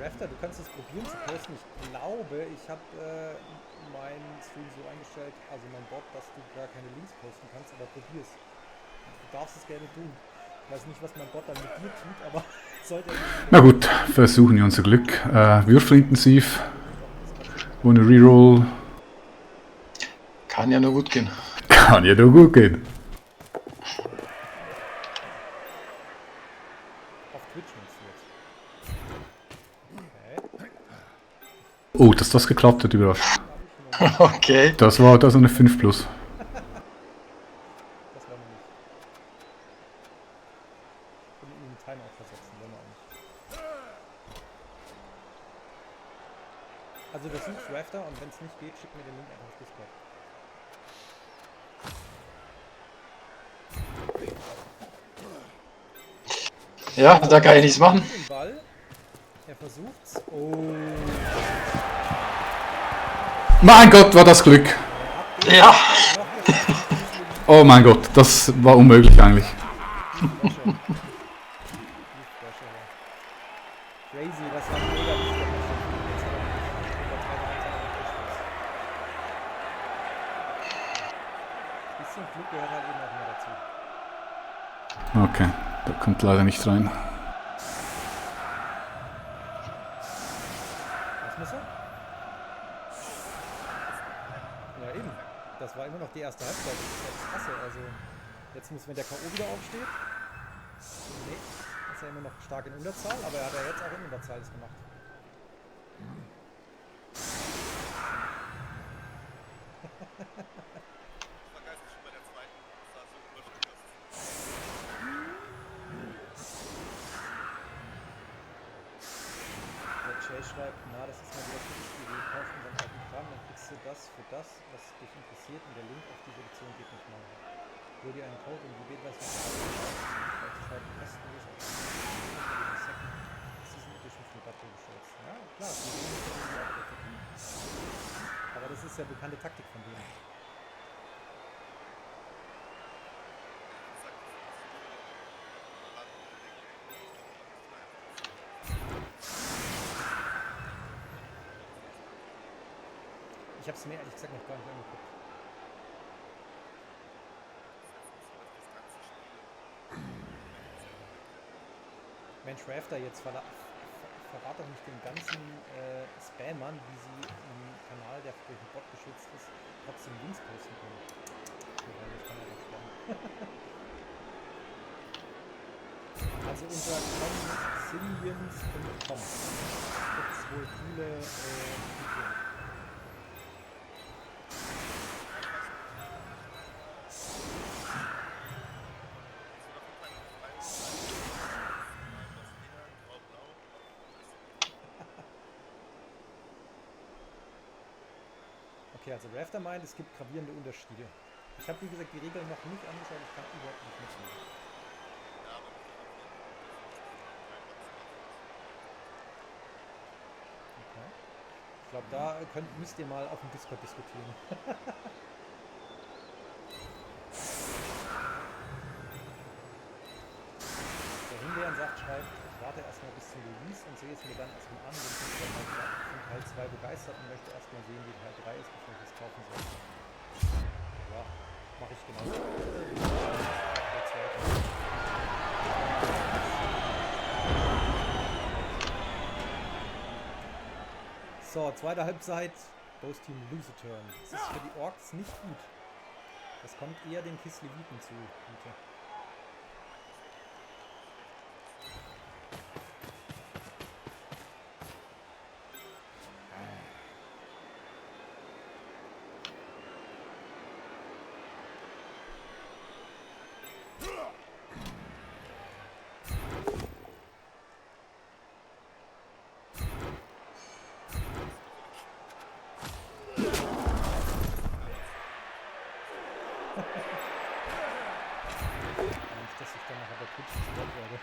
Rafter, du kannst es probieren zu posten. Ich glaube, ich habe meinen Stream so eingestellt, also mein Bot, dass du gar keine Links posten kannst, aber probier's. Du darfst es gerne tun. Ich weiß nicht, was mein Bot dann mit dir tut, aber sollte er nicht. Na gut, versuchen wir unser Glück. Würfelintensiv. Ohne Reroll. Kann ja nur gut gehen. Kann ja nur gut gehen. Auf Twitch meinst du jetzt? Okay. Oh, dass das geklappt hat, überrascht. Okay. Das war eine 5 plus. Das wollen wir nicht. Und ihn in den Timeout versetzen, wollen wir auch nicht. Also versuch's Rafter und wenn es nicht geht, schick mir den Link einfach auf Discord. Ja, da kann ich nichts machen. Den Ball. Er versucht's. Oh. Mein Gott, war das Glück. Ja. Oh mein Gott, das war unmöglich eigentlich. Crazy, das war mega wichtig. Bisschen Glück gehört halt eben auch mehr dazu. Okay, da kommt leider nicht rein. Was muss er? Ja eben. Das war immer noch die erste Halbzeit. Das ist jetzt krasse. Also jetzt muss, wenn der K.O. wieder aufsteht. Nee, ist er immer noch stark in Unterzahl, aber er hat ja jetzt auch in Unterzahl das gemacht. Der Jay schreibt, na, das ist mal wieder typisch für die Kauf unseren alten Kram, dann kriegst du das für das, was dich interessiert und der Link auf diese Edition geht nicht mal. Hol dir einen Code und die Beta-Version vielleicht kostenlos auf die Second Season Edition von Battle Shirts. Ja, klar, die Idee ist ja auch effektiv. Aber das ist ja bekannte Taktik von denen. Ich habe es mir ehrlich gesagt noch gar nicht angeguckt. Mensch, Rafter, jetzt verrat doch nicht den ganzen Spammern, wie sie im Kanal, der durch den Bot geschützt ist, trotzdem Links posten können. Wobei, das kann ja doch spammen. Also unter consillions.com gibt es wohl viele Videos. Okay, also Rafter meint, es gibt gravierende Unterschiede. Ich habe, wie gesagt, die Regeln noch nicht angeschaut, ich kann überhaupt nicht mitlesen. Okay. Ich glaube, da müsst ihr mal auf dem Discord diskutieren. Der Himbeeren schreibt, ich warte erstmal bis zum Release und sehe es mir dann erstmal an, wenn ich dann mal von Teil 2 begeistert und möchte erstmal sehen, wie Teil 3 ist, bevor ich es kaufen soll. Ja, mache ich genauso. So, zweite Halbzeit, Both Team lose turn. Das ist für die Orks nicht gut. Das kommt eher den Kisleviten zugute. Nicht, dass ich dann nachher bei Twitch gesperrt werde.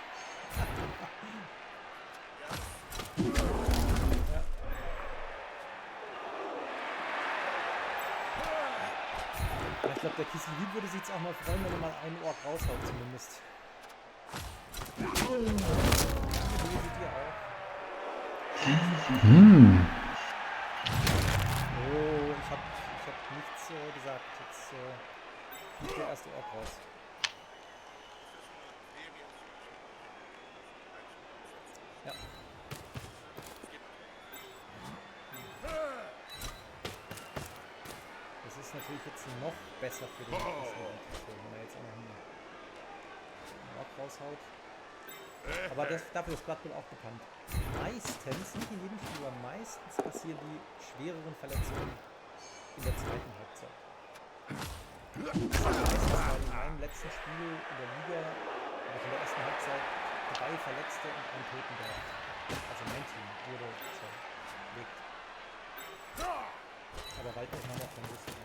Ja. Aber ich glaube, der Kissellied würde sich jetzt auch mal freuen, wenn er mal einen Ork raushaut zumindest. Seht ihr auch. Hm. Oh, ich hab nichts gesagt. Jetzt fliegt der erste Ork raus. Ja. Das ist natürlich jetzt noch besser für den ersten Ork, wenn er jetzt auch noch einen Ork raushaut. Aber dafür ist Blood Bowl auch bekannt. Meistens, nicht in jedem Spiel, aber meistens passieren die schwereren Verletzungen in der zweiten Halbzeit. Das ist meistens, weil in meinem letzten Spiel in der Liga habe ich in der ersten Halbzeit 3 Verletzte und einen Toten gehabt. Also mein Team wurde zerlegt. Aber Waldaufnahme hat keine Lust mehr.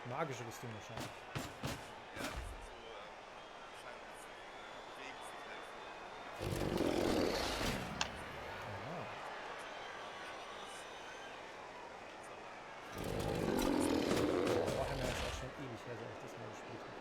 Magische Rüstung wahrscheinlich. Warhammer ist auch schon ewig her, seit ich das mal gespielt habe.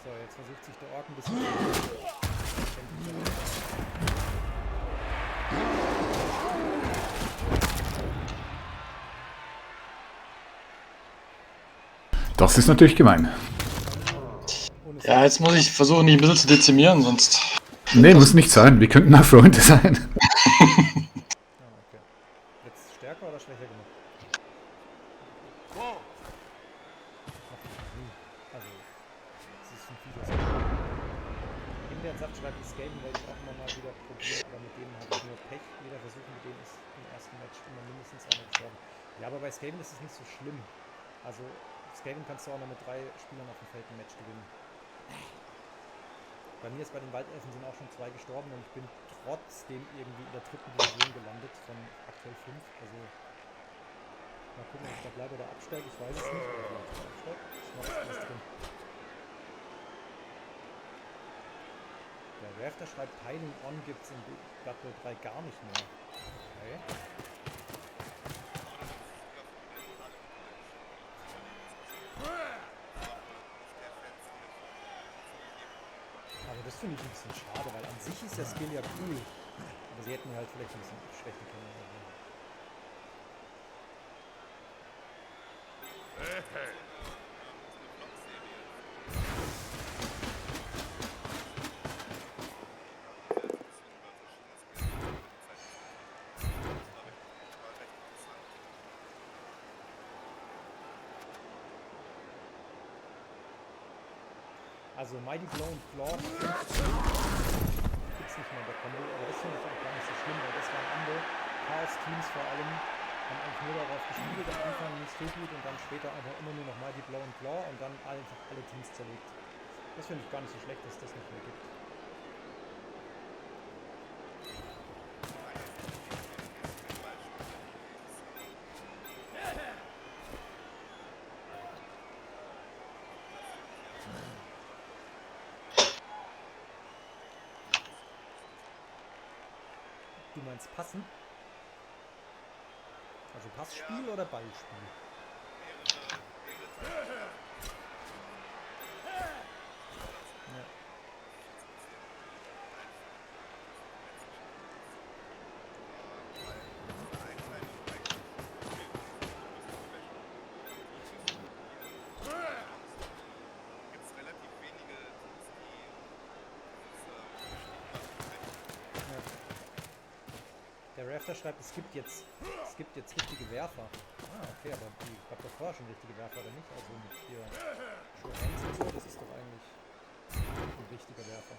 So, jetzt versucht sich der Ork ein bisschen Das ist natürlich gemein. Ja, jetzt muss ich versuchen, die ein bisschen zu dezimieren, sonst... Nee, muss nicht sein. Wir könnten auch Freunde sein. okay. Jetzt stärker oder schwächer genug? Also, es ist ein fieses Spiel. Himbeersaft schreibt die Skaven, werde ich auch immer mal wieder probieren, aber mit denen habe ich nur Pech. Jeder Versuch mit denen ist im ersten Match immer mindestens einer gestorben. Ja, aber bei Skaven ist es nicht so schlimm. Also, Skaven kannst du auch noch mit 3 Spielern auf dem Feld ein Match gewinnen. Bei mir ist bei den Waldelfen sind auch schon 2 gestorben und ich bin trotzdem irgendwie in der 3. Division gelandet von aktuell 5. Also mal gucken, ob ich da bleibe oder absteige. Ich weiß es nicht. Also absteige. Ich mache alles drin. Der Rafter schreibt, Piling On gibt es in Blood Bowl 3 gar nicht mehr. Okay. Aber das finde ich ein bisschen schade, weil an sich ist der Skill ja cool. Aber sie hätten halt vielleicht ein bisschen schwächen können. Also Mighty Blown Claw gibt es nicht mehr in der Combo, aber das finde ich auch gar nicht so schlimm, weil das waren andere Chaos-Teams vor allem, haben eigentlich nur darauf gespielt, am Anfang nicht so gut und dann später einfach immer nur noch Mighty Blown Claw und dann einfach alle Teams zerlegt. Das finde ich gar nicht so schlecht, dass das nicht mehr gibt. Du meinst passen? Also Passspiel oder Ballspiel? Ja. Der Rafter schreibt, es gibt jetzt richtige Werfer. Ah, okay, aber die gab doch vorher schon richtige Werfer, oder nicht? Also mit hier Sure Hands und so, das ist doch eigentlich ein richtiger Werfer.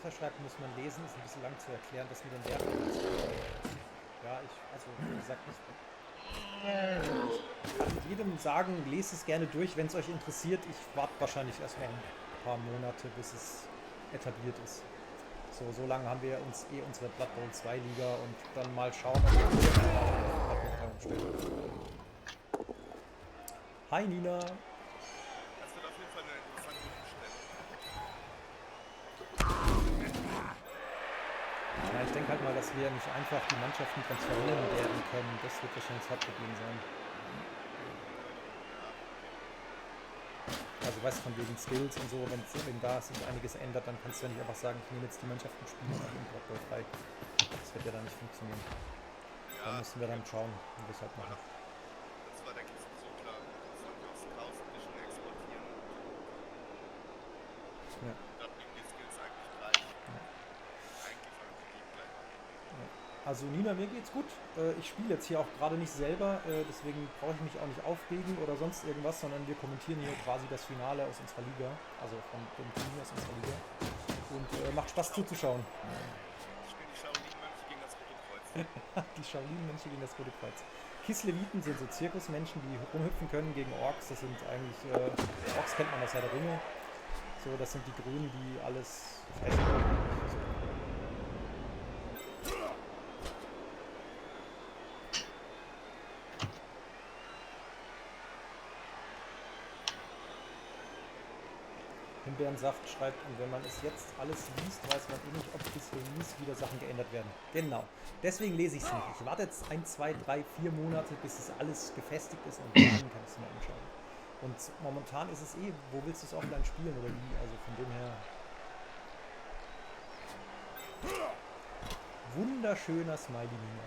Raffer schreibt, muss man lesen, ist ein bisschen lang zu erklären, das mit den Werten. Ja, also wie gesagt, ich kann jedem sagen, lest es gerne durch, wenn es euch interessiert. Ich warte wahrscheinlich erst noch ein paar Monate, bis es etabliert ist. So lange haben wir uns unsere Blood Bowl 2 Liga und dann mal schauen, ob wir umstellen. Hi Nina! Das wird auf jeden Fall eine interessante Umstellung. Ja, ich denke halt mal, dass wir nicht einfach die Mannschaften transferieren werden können. Das wird wahrscheinlich das Hauptproblem sein. Also weißt du, von wegen Skills und so, wenn da sich einiges ändert, dann kannst du ja nicht einfach sagen, ich nehme jetzt die Mannschaften spielen und im Block Bowl frei. Das wird ja dann nicht funktionieren. Da müssen wir dann schauen, wie wir es halt machen. Das war, denke ich, so klar. Das haben wir aus Chaos Edition exportieren. Ja. Da blieben die Skills eigentlich gleich. Eigentlich sollten die bleiben. Also Nina, mir geht's gut. Ich spiele jetzt hier auch gerade nicht selber, deswegen brauche ich mich auch nicht aufregen oder sonst irgendwas, sondern wir kommentieren hier quasi das Finale aus unserer Liga, also von dem Team aus unserer Liga. Und macht Spaß zuzuschauen. Ich spiele die Shaolin-Mönche gegen das Rote Kreuz. Die Shaolin-Mönche gegen das Rote Kreuz. Kisleviten sind so Zirkusmenschen, die rumhüpfen können gegen Orks. Das sind eigentlich, Orks kennt man aus Herr der Ringe. So, das sind die Grünen, die alles fressen können. Himbeerensaft schreibt, und wenn man es jetzt alles liest, weiß man eh nicht, ob bis Release wieder Sachen geändert werden. Genau. Deswegen lese ich es nicht. Ich warte jetzt 1, 2, 3, 4 Monate, bis es alles gefestigt ist und dann kann ich es mir anschauen. Und momentan ist es wo willst du es offline spielen oder wie? Also von dem her. Wunderschöner Smiley Nina.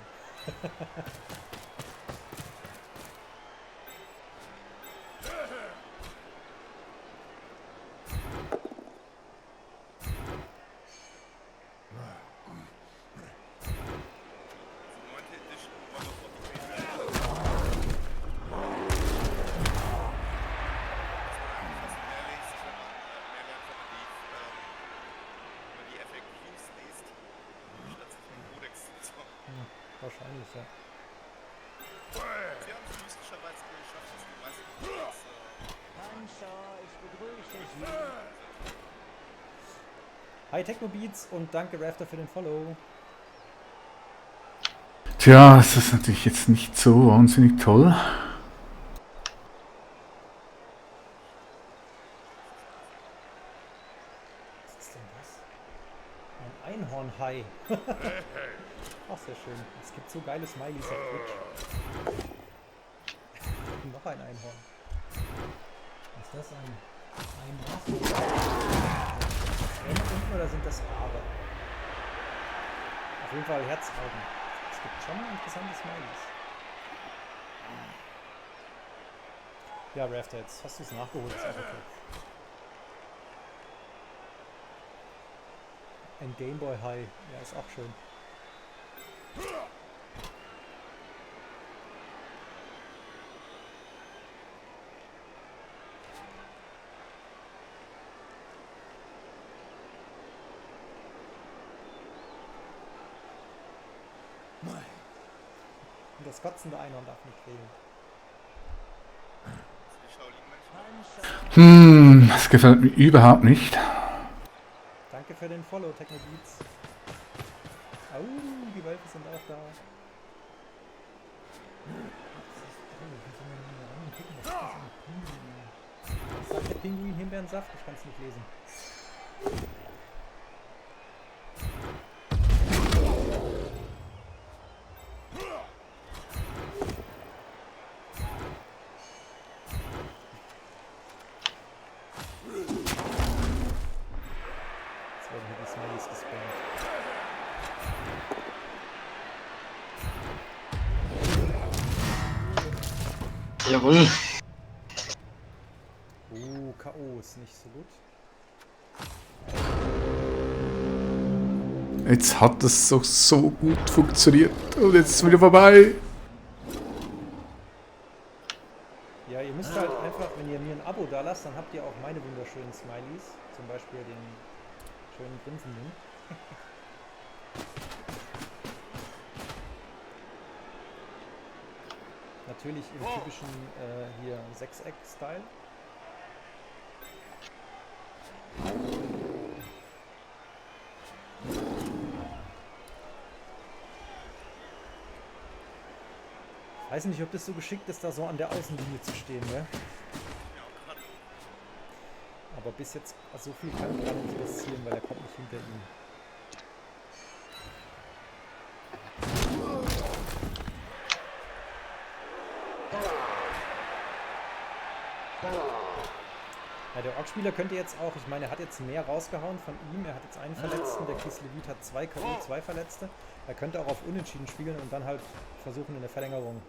Wahrscheinlich, ja. Sie haben es mystischerweise geschafft, dass die meisten Codex, Panzer, ich begrüße Sie. Hi Technobeats und danke Rafter für den Follow. Tja, es ist natürlich jetzt nicht so wahnsinnig toll. Was ist denn das? Ein Einhorn-Hai. Auch sehr schön. Es gibt so geile Smileys auf Twitch. Noch ein Einhorn. Was ist das? Ein was? Unten oder sind das Haare? Auf jeden Fall Herzaugen. Es gibt schon interessante Smileys. Ja, Rafter, jetzt hast du es nachgeholt. Ist auch okay. Ein Gameboy High. Ja, ist auch schön. Und das kotzende Einhorn darf nicht fehlen. die Shaolin-Mönche. Panzer. Das gefällt mir überhaupt nicht. Danke für den Follow, Technobeats. Au, die Wölfe sind auch da. Was sagt der Pinguin? Himbeerensaft? Ich kann es nicht lesen. Jetzt werden hier die Smileys gespammt. Jawohl. K.O. ist nicht so gut. Jetzt hat das so gut funktioniert und jetzt ist es wieder vorbei. Ja, ihr müsst halt einfach, wenn ihr mir ein Abo da lasst, dann habt ihr auch meine wunderschönen Smileys. Zum Beispiel den Schön grinsen nehmen. Natürlich im typischen hier Sechseck-Style. Ich weiß nicht, ob das so geschickt ist, da so an der Außenlinie zu stehen, ne? Aber bis jetzt, also so viel kann gar nicht passieren, weil er kommt nicht hinter ihm. Ja, der Orc-Spieler könnte jetzt auch, ich meine, er hat jetzt mehr rausgehauen von ihm, er hat jetzt einen Verletzten, der Kislevit hat 2 KO, 2 Verletzte. Er könnte auch auf Unentschieden spielen und dann halt versuchen in der Verlängerung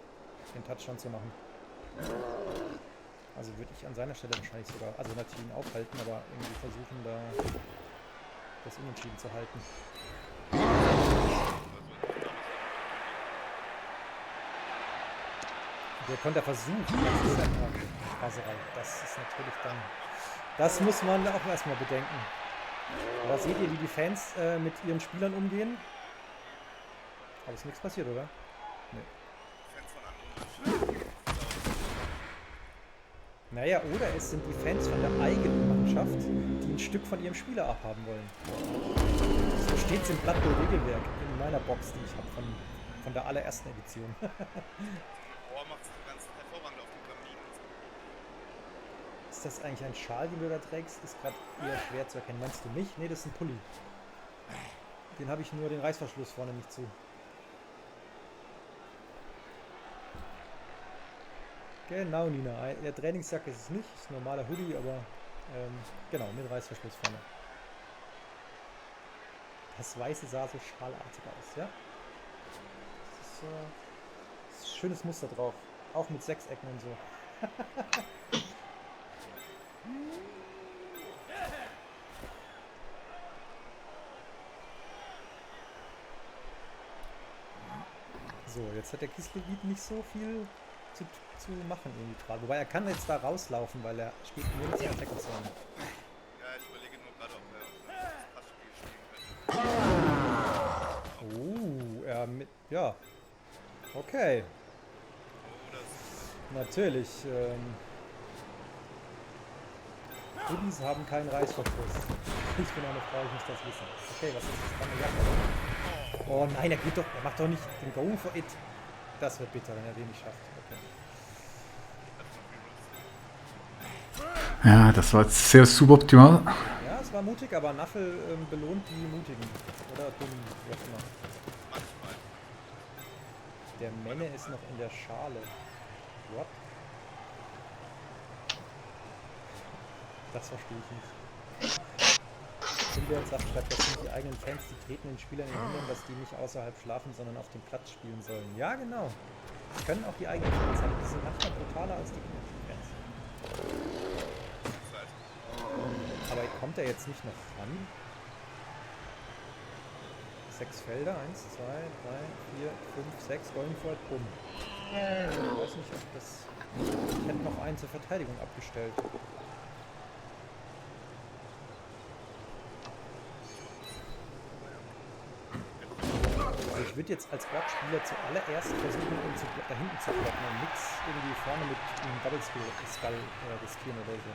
den Touchdown zu machen. Also würde ich an seiner Stelle wahrscheinlich sogar, also natürlich ihn aufhalten, aber irgendwie versuchen da das Unentschieden zu halten. Der konnte versuchen, das ist ja eine Raserei. Das ist natürlich dann, das muss man auch erstmal bedenken. Aber seht ihr, wie die Fans mit ihren Spielern umgehen? Aber ist nichts passiert, oder? Nee. Fans von anderen Mannschaften. Naja, oder es sind die Fans von der eigenen Mannschaft, die ein Stück von ihrem Spieler abhaben wollen. So steht es im Blatt der Regelwerk in meiner Box, die ich habe von der allerersten Edition. Rohr macht es ganz hervorragend auf dem Kamin. Ist das eigentlich ein Schal, den du da trägst? Ist gerade eher schwer zu erkennen. Meinst du mich? Nee, das ist ein Pulli. Den habe ich nur den Reißverschluss vorne nicht zu. Genau, Nina. Der Trainingssack ist es nicht. Ist ein normaler Hoodie, aber genau, mit Reißverschluss vorne. Das Weiße sah so schalartig aus, ja? Das ist, das ist ein schönes Muster drauf. Auch mit 6 Ecken und so. So, jetzt hat der Kislevit nicht so viel zu machen irgendwie gerade. Wobei er kann jetzt da rauslaufen, weil er steht nirgends in der Tackle-Zone. Ja, ich überlege nur gerade, ob er das Passspiel spielen könnte. Er mit. Ja. Okay. Oh, das Natürlich. Hoodies haben keinen Reißverschluss. Ich bin eine Frau, ich muss das wissen. Okay, was ist das? Kann eine Jacke? Oh nein, er macht doch nicht den Go for it. Das wird bitter, wenn er den nicht schafft. Okay. Ja, das war jetzt sehr suboptimal. Ja, es war mutig, aber Naffel belohnt die Mutigen. Oder dumm, wie auch immer. manchmal. Der Menne ist noch in der Schale. What? Das verstehe ich nicht. Silvia sagt, das sind die eigenen Fans, die treten den Spielern in den Hintern, dass die nicht außerhalb schlafen, sondern auf dem Platz spielen sollen. Ja, genau. Das können auch die eigenen Fans sein. Die sind manchmal brutaler als die Fans. Aber kommt er jetzt nicht noch ran? 6 Felder, 1, 2, 3, 4, 5, 6, going for it, bumm. Ich weiß nicht, ob das... Ich hätte noch einen zur Verteidigung abgestellt. Also ich würde jetzt als Orc-Spieler zuallererst versuchen, ihn da hinten zu blocken und nichts irgendwie vorne mit einem Double Skull riskieren oder so.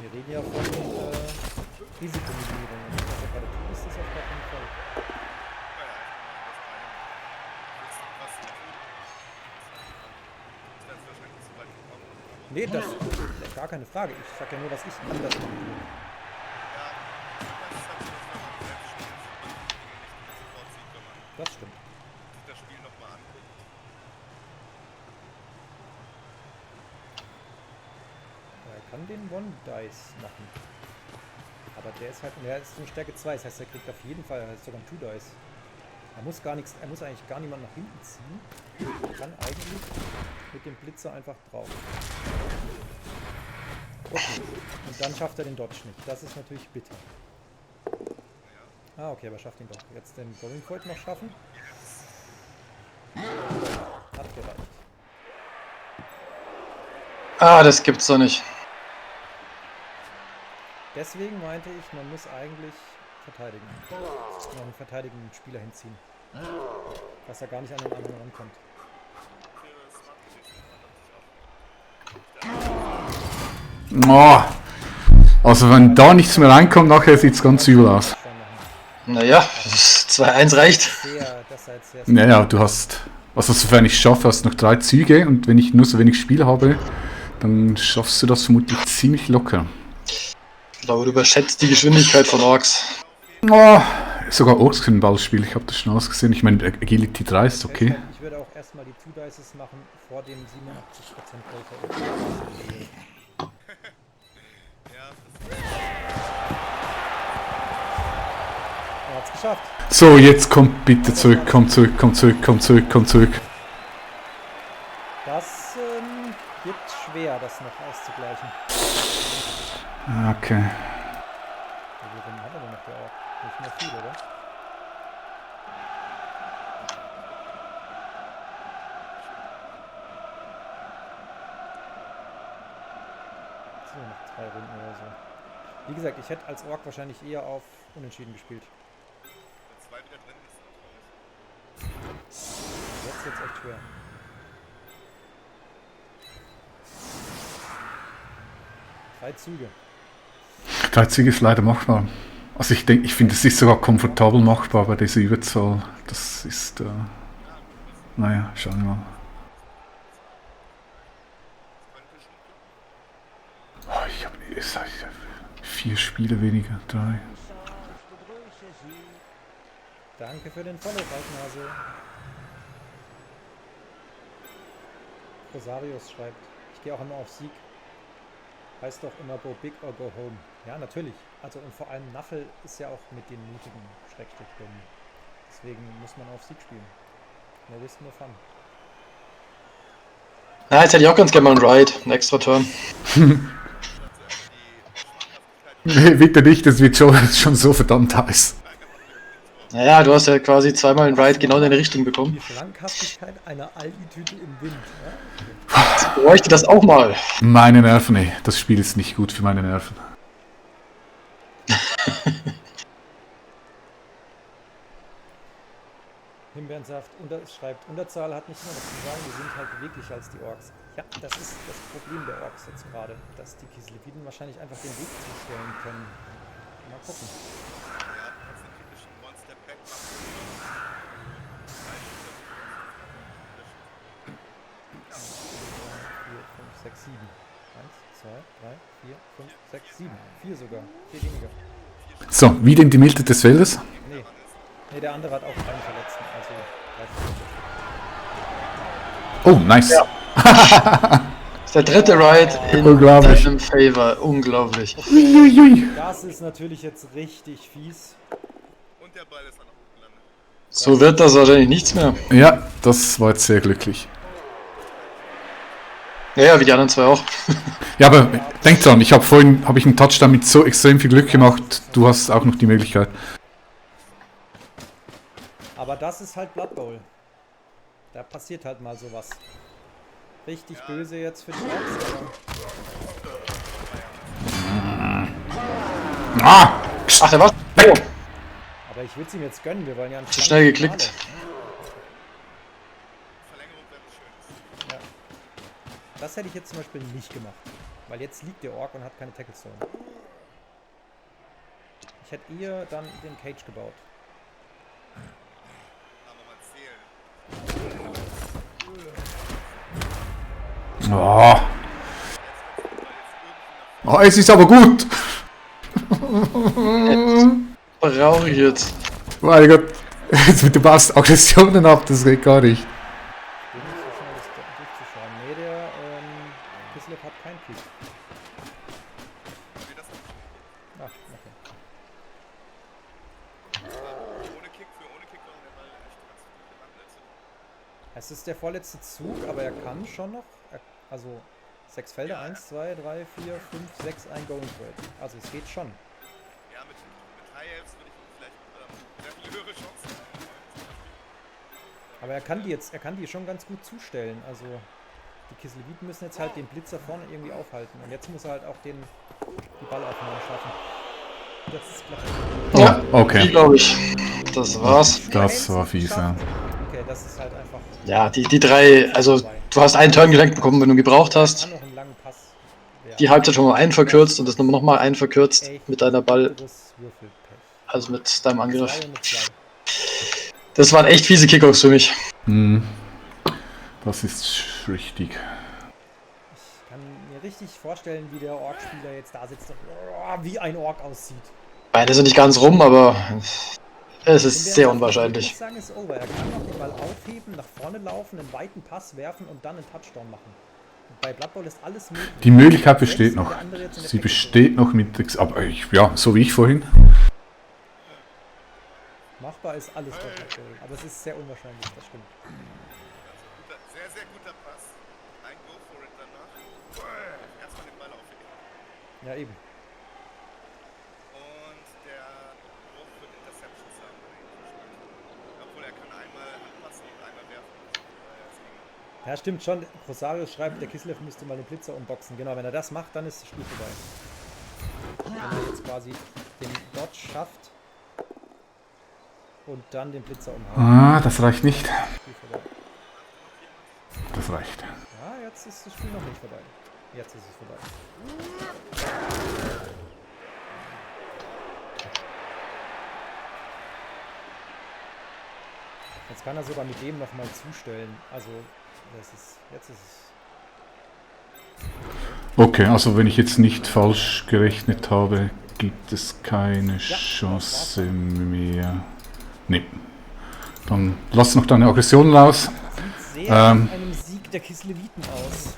Wir reden ja von Risikominimierung. Und was er gerade tut, ist das auf gar keinen Fall. Nee, das ist gar keine Frage. Ich sag ja nur, was ich anders machen würde. Das stimmt. Das Spiel nochmal anguckt. Er kann den One-Dice machen. Aber der ist halt, er ist eine Stärke 2, das heißt, er kriegt auf jeden Fall, er hat sogar ein Two-Dice. Er muss gar nichts, er muss eigentlich gar niemanden nach hinten ziehen. Er kann eigentlich mit dem Blitzer einfach drauf. Okay. Und dann schafft er den Dodge nicht. Das ist natürlich bitter. Ah, okay, aber schafft ihn doch. Jetzt den Going Void noch schaffen. Hat gereicht. Ah, das gibt's doch nicht. Deswegen meinte ich, man muss eigentlich verteidigen. Noch einen verteidigenden Spieler hinziehen. Dass er gar nicht an den anderen rankommt. Oh. Also wenn da nichts mehr reinkommt, nachher sieht es ganz übel aus. Dann machen. Naja, 2-1 reicht. Das sei jetzt sehr Naja, du hast, also sofern ich schaffe, hast du noch 3 Züge und wenn ich nur so wenig Spiel habe, dann schaffst du das vermutlich ziemlich locker. Ich glaube, du überschätzt die Geschwindigkeit von Orks. Oh, sogar Orks können Ball spielen, ich habe das schon ausgesehen. Ich meine, Agility 3 ist okay. Ich würde auch erstmal die 2 Dices machen vor dem 87% Volker. Er hat's geschafft. So, jetzt kommt bitte zurück, komm zurück, komm zurück, komm zurück, komm zurück. Das wird schwer, das noch auszugleichen. Okay. Wie viel hat er denn noch der Ork? Nicht mehr viel, oder? So, noch 3 Runden oder so. Wie gesagt, ich hätte als Ork wahrscheinlich eher auf Unentschieden gespielt. Wenn 2 wieder drin ist, dann Jetzt wird's echt schwer. Drei Züge. 3 Züge ist leider machbar. Also ich denke, ich finde, es ist sogar komfortabel machbar bei dieser Überzahl. Das ist, naja, schauen wir mal. Oh, ich habe 4 Spiele weniger, 3. Ich begrüße Sie. Danke für den Follow, Waldnase. Rosarius schreibt, ich gehe auch immer auf Sieg. Heißt doch immer go big or go home. Ja, natürlich. Also und vor allem Naffel ist ja auch mit den mutigen Schrägstrich dumm. Deswegen muss man auf Sieg spielen. No risk, no fun. Ja, jetzt hätte ich auch ganz gerne mal einen Ride, einen extra Turn. Nee, bitte nicht, das wird schon so verdammt heiß. Naja, du hast ja quasi zweimal einen Ride genau in deine Richtung bekommen. Die Schlankhaftigkeit einer Aldi-Tüte im Wind. Ja? Ich bräuchte das auch mal. Meine Nerven, ey. Das Spiel ist nicht gut für meine Nerven. Himbeerensaft schreibt, Unterzahl hat nicht immer was zu sagen, wir sind halt beweglicher als die Orks. Ja, das ist das Problem der Orks jetzt gerade, dass die Kisleviden wahrscheinlich einfach den Weg zustellen können. Mal gucken. ja, du kannst den typischen One-Step-Back machen. 4, 5, 6, 7. 1, 2, 3, 4, 5, 6, 7. 4 sogar. 4 weniger. So, wieder in die Mitte des Feldes. Nee. Nee, der andere hat auch einen Verletzten. Also 3 Oh, nice. Ja. Das ist der dritte Ride in Unglaublich. seinem Favor. Unglaublich. Uiuiui. Das ist natürlich jetzt richtig fies. Und der Ball ist dann auch gut gelandet. So wird das wahrscheinlich nichts mehr. Ja, das war jetzt sehr glücklich. Ja, wie die anderen zwei auch. Ja, aber denk dran, vorhin habe ich einen Touchdown mit so extrem viel Glück gemacht. Du hast auch noch die Möglichkeit. Aber das ist halt Blood Bowl. Da passiert halt mal sowas. Richtig böse jetzt für die Orks, aber Ah! Ach, der war. Oh, aber ich will es ihm jetzt gönnen, wir wollen ja ein zu schnell geklickt. Verlängerung wäre schön. Ja. Das hätte ich jetzt zum Beispiel nicht gemacht. Weil jetzt liegt der Ork und hat keine Tacklestone. Ich hätte eher dann den Cage gebaut. Aber mal zählen. Oh. Oh, es ist aber gut. Brauche ich jetzt. Mein Gott. Jetzt mit dem Aggressionen ab, das geht gar nicht. Ich bin nicht so schnell, das durchzuschauen. Nee, der Kislev hat keinen Kick. Nee, das hat Ach, okay. ohne Kick waren der Ball echt ganz gut gelandet. Es ist der vorletzte Zug, aber er kann schon noch. Also 6 Felder, 1, 2, 3, 4, 5, 6, ein Going for it. Also es geht schon. Ja, mit High Elves würde ich vielleicht sehr viel höhere Chancen haben. Aber er kann die schon ganz gut zustellen. Also die Kisleviten müssen jetzt halt den Blitzer vorne irgendwie aufhalten. Und jetzt muss er halt auch die Ballaufnahme schaffen. Das ist klar. Ja, okay. glaube ich. Das war's. Das war fies, ja. Okay, das ist halt einfach. Ja, die drei, also du hast einen Turn gelenkt bekommen, wenn du ihn gebraucht hast. Kann noch einen langen Pass werden. Die Halbzeit schon mal einen verkürzt und das nochmal einen verkürzt mit deiner Ball, Irres Würfelpech. also mit deinem Angriff. 2 und eine 2. Das waren echt fiese Kickoffs für mich. Hm. Das ist richtig. Ich kann mir richtig vorstellen, wie der Ork-Spieler jetzt da sitzt und wie ein Ork aussieht. Beine sind nicht ganz rum, aber es ist In sehr der unwahrscheinlich. Ich würde sagen, ist over. Er kann noch den Ball aufheben, nach vorne laufen, einen weiten Pass werfen und dann einen Touchdown machen. Und bei Blood Bowl ist alles möglich. Die Möglichkeit besteht Selbst wenn noch. der andere jetzt in der Sie Ecke besteht noch mit... Aber ja, so wie ich vorhin. steht. Machbar ist alles bei Blood Bowl, aber es ist sehr unwahrscheinlich, das stimmt. Sehr, sehr guter Pass. Ein Go for it danach. Erstmal den Ball aufheben. Ja, eben. Und der Wurf wird Interceptions haben. Obwohl er kann einmal anpassen und einmal werfen. Ja, stimmt schon. Rosario schreibt, der Kislev müsste mal den Blitzer unboxen. Genau, wenn er das macht, dann ist das Spiel vorbei. Wenn er jetzt quasi den Dodge schafft und dann den Blitzer umhaut. Ah, das reicht nicht. Spiel vorbei. Das reicht. Ja, jetzt ist das Spiel noch nicht vorbei. Jetzt ist es vorbei. Jetzt kann er sogar mit dem nochmal zustellen. Also, jetzt ist es. Okay, also wenn ich jetzt nicht falsch gerechnet habe, gibt es keine Chance mehr. Nee. Dann lass noch deine Aggression raus. Sieht sehr nach einem Sieg der Kisleviten aus.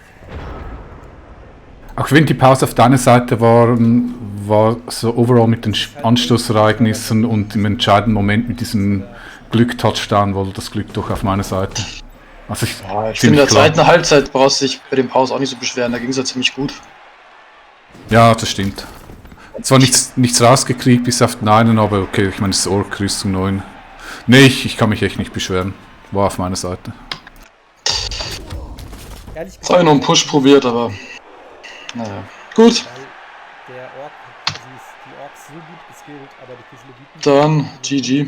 Auch wenn die Pause auf deiner Seite war so overall mit den Anstoßereignissen und im entscheidenden Moment mit diesem Glück-Touchdown, war das Glück doch auf meiner Seite. Also Ja, ich finde, in ziemlich der klar. zweiten Halbzeit brauchst du dich bei dem Pause auch nicht so beschweren, da ging es ja ziemlich gut. Ja, das stimmt. Zwar nichts rausgekriegt bis auf den einen, aber okay, ich meine, das ist Ork Rüstung 9. Nee, ich kann mich echt nicht beschweren. War auf meiner Seite. Ehrlich Jetzt habe ich noch einen Push probiert, aber naja. Gut, weil der Ork, die Orks so gut geskillt, aber die Kisleviten. dann GG.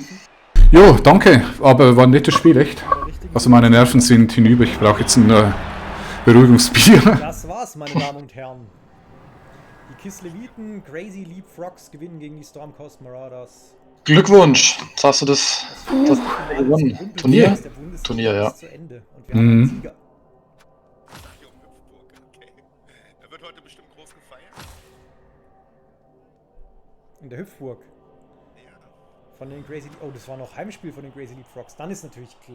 Jo, danke, aber war ein nettes Spiel, echt. Also meine Nerven sind hinüber, ich brauche jetzt ein Beruhigungsbier. Das war's, meine Damen und Herren. Die Kisleviten, Crazy Leapfrogs gewinnen gegen die Stormcoast Marauders. Glückwunsch, jetzt hast du das gewonnen. Turnier? Der Bundesliga Turnier, ja. ist zu Ende und wir haben einen Sieger. Stadion Hüpfburg, okay. Er wird heute bestimmt groß gefeiert. In der Hüpfburg. Ja. Von den Crazy. Oh, das war noch Heimspiel von den Crazy Leapfrogs. Dann ist natürlich klar.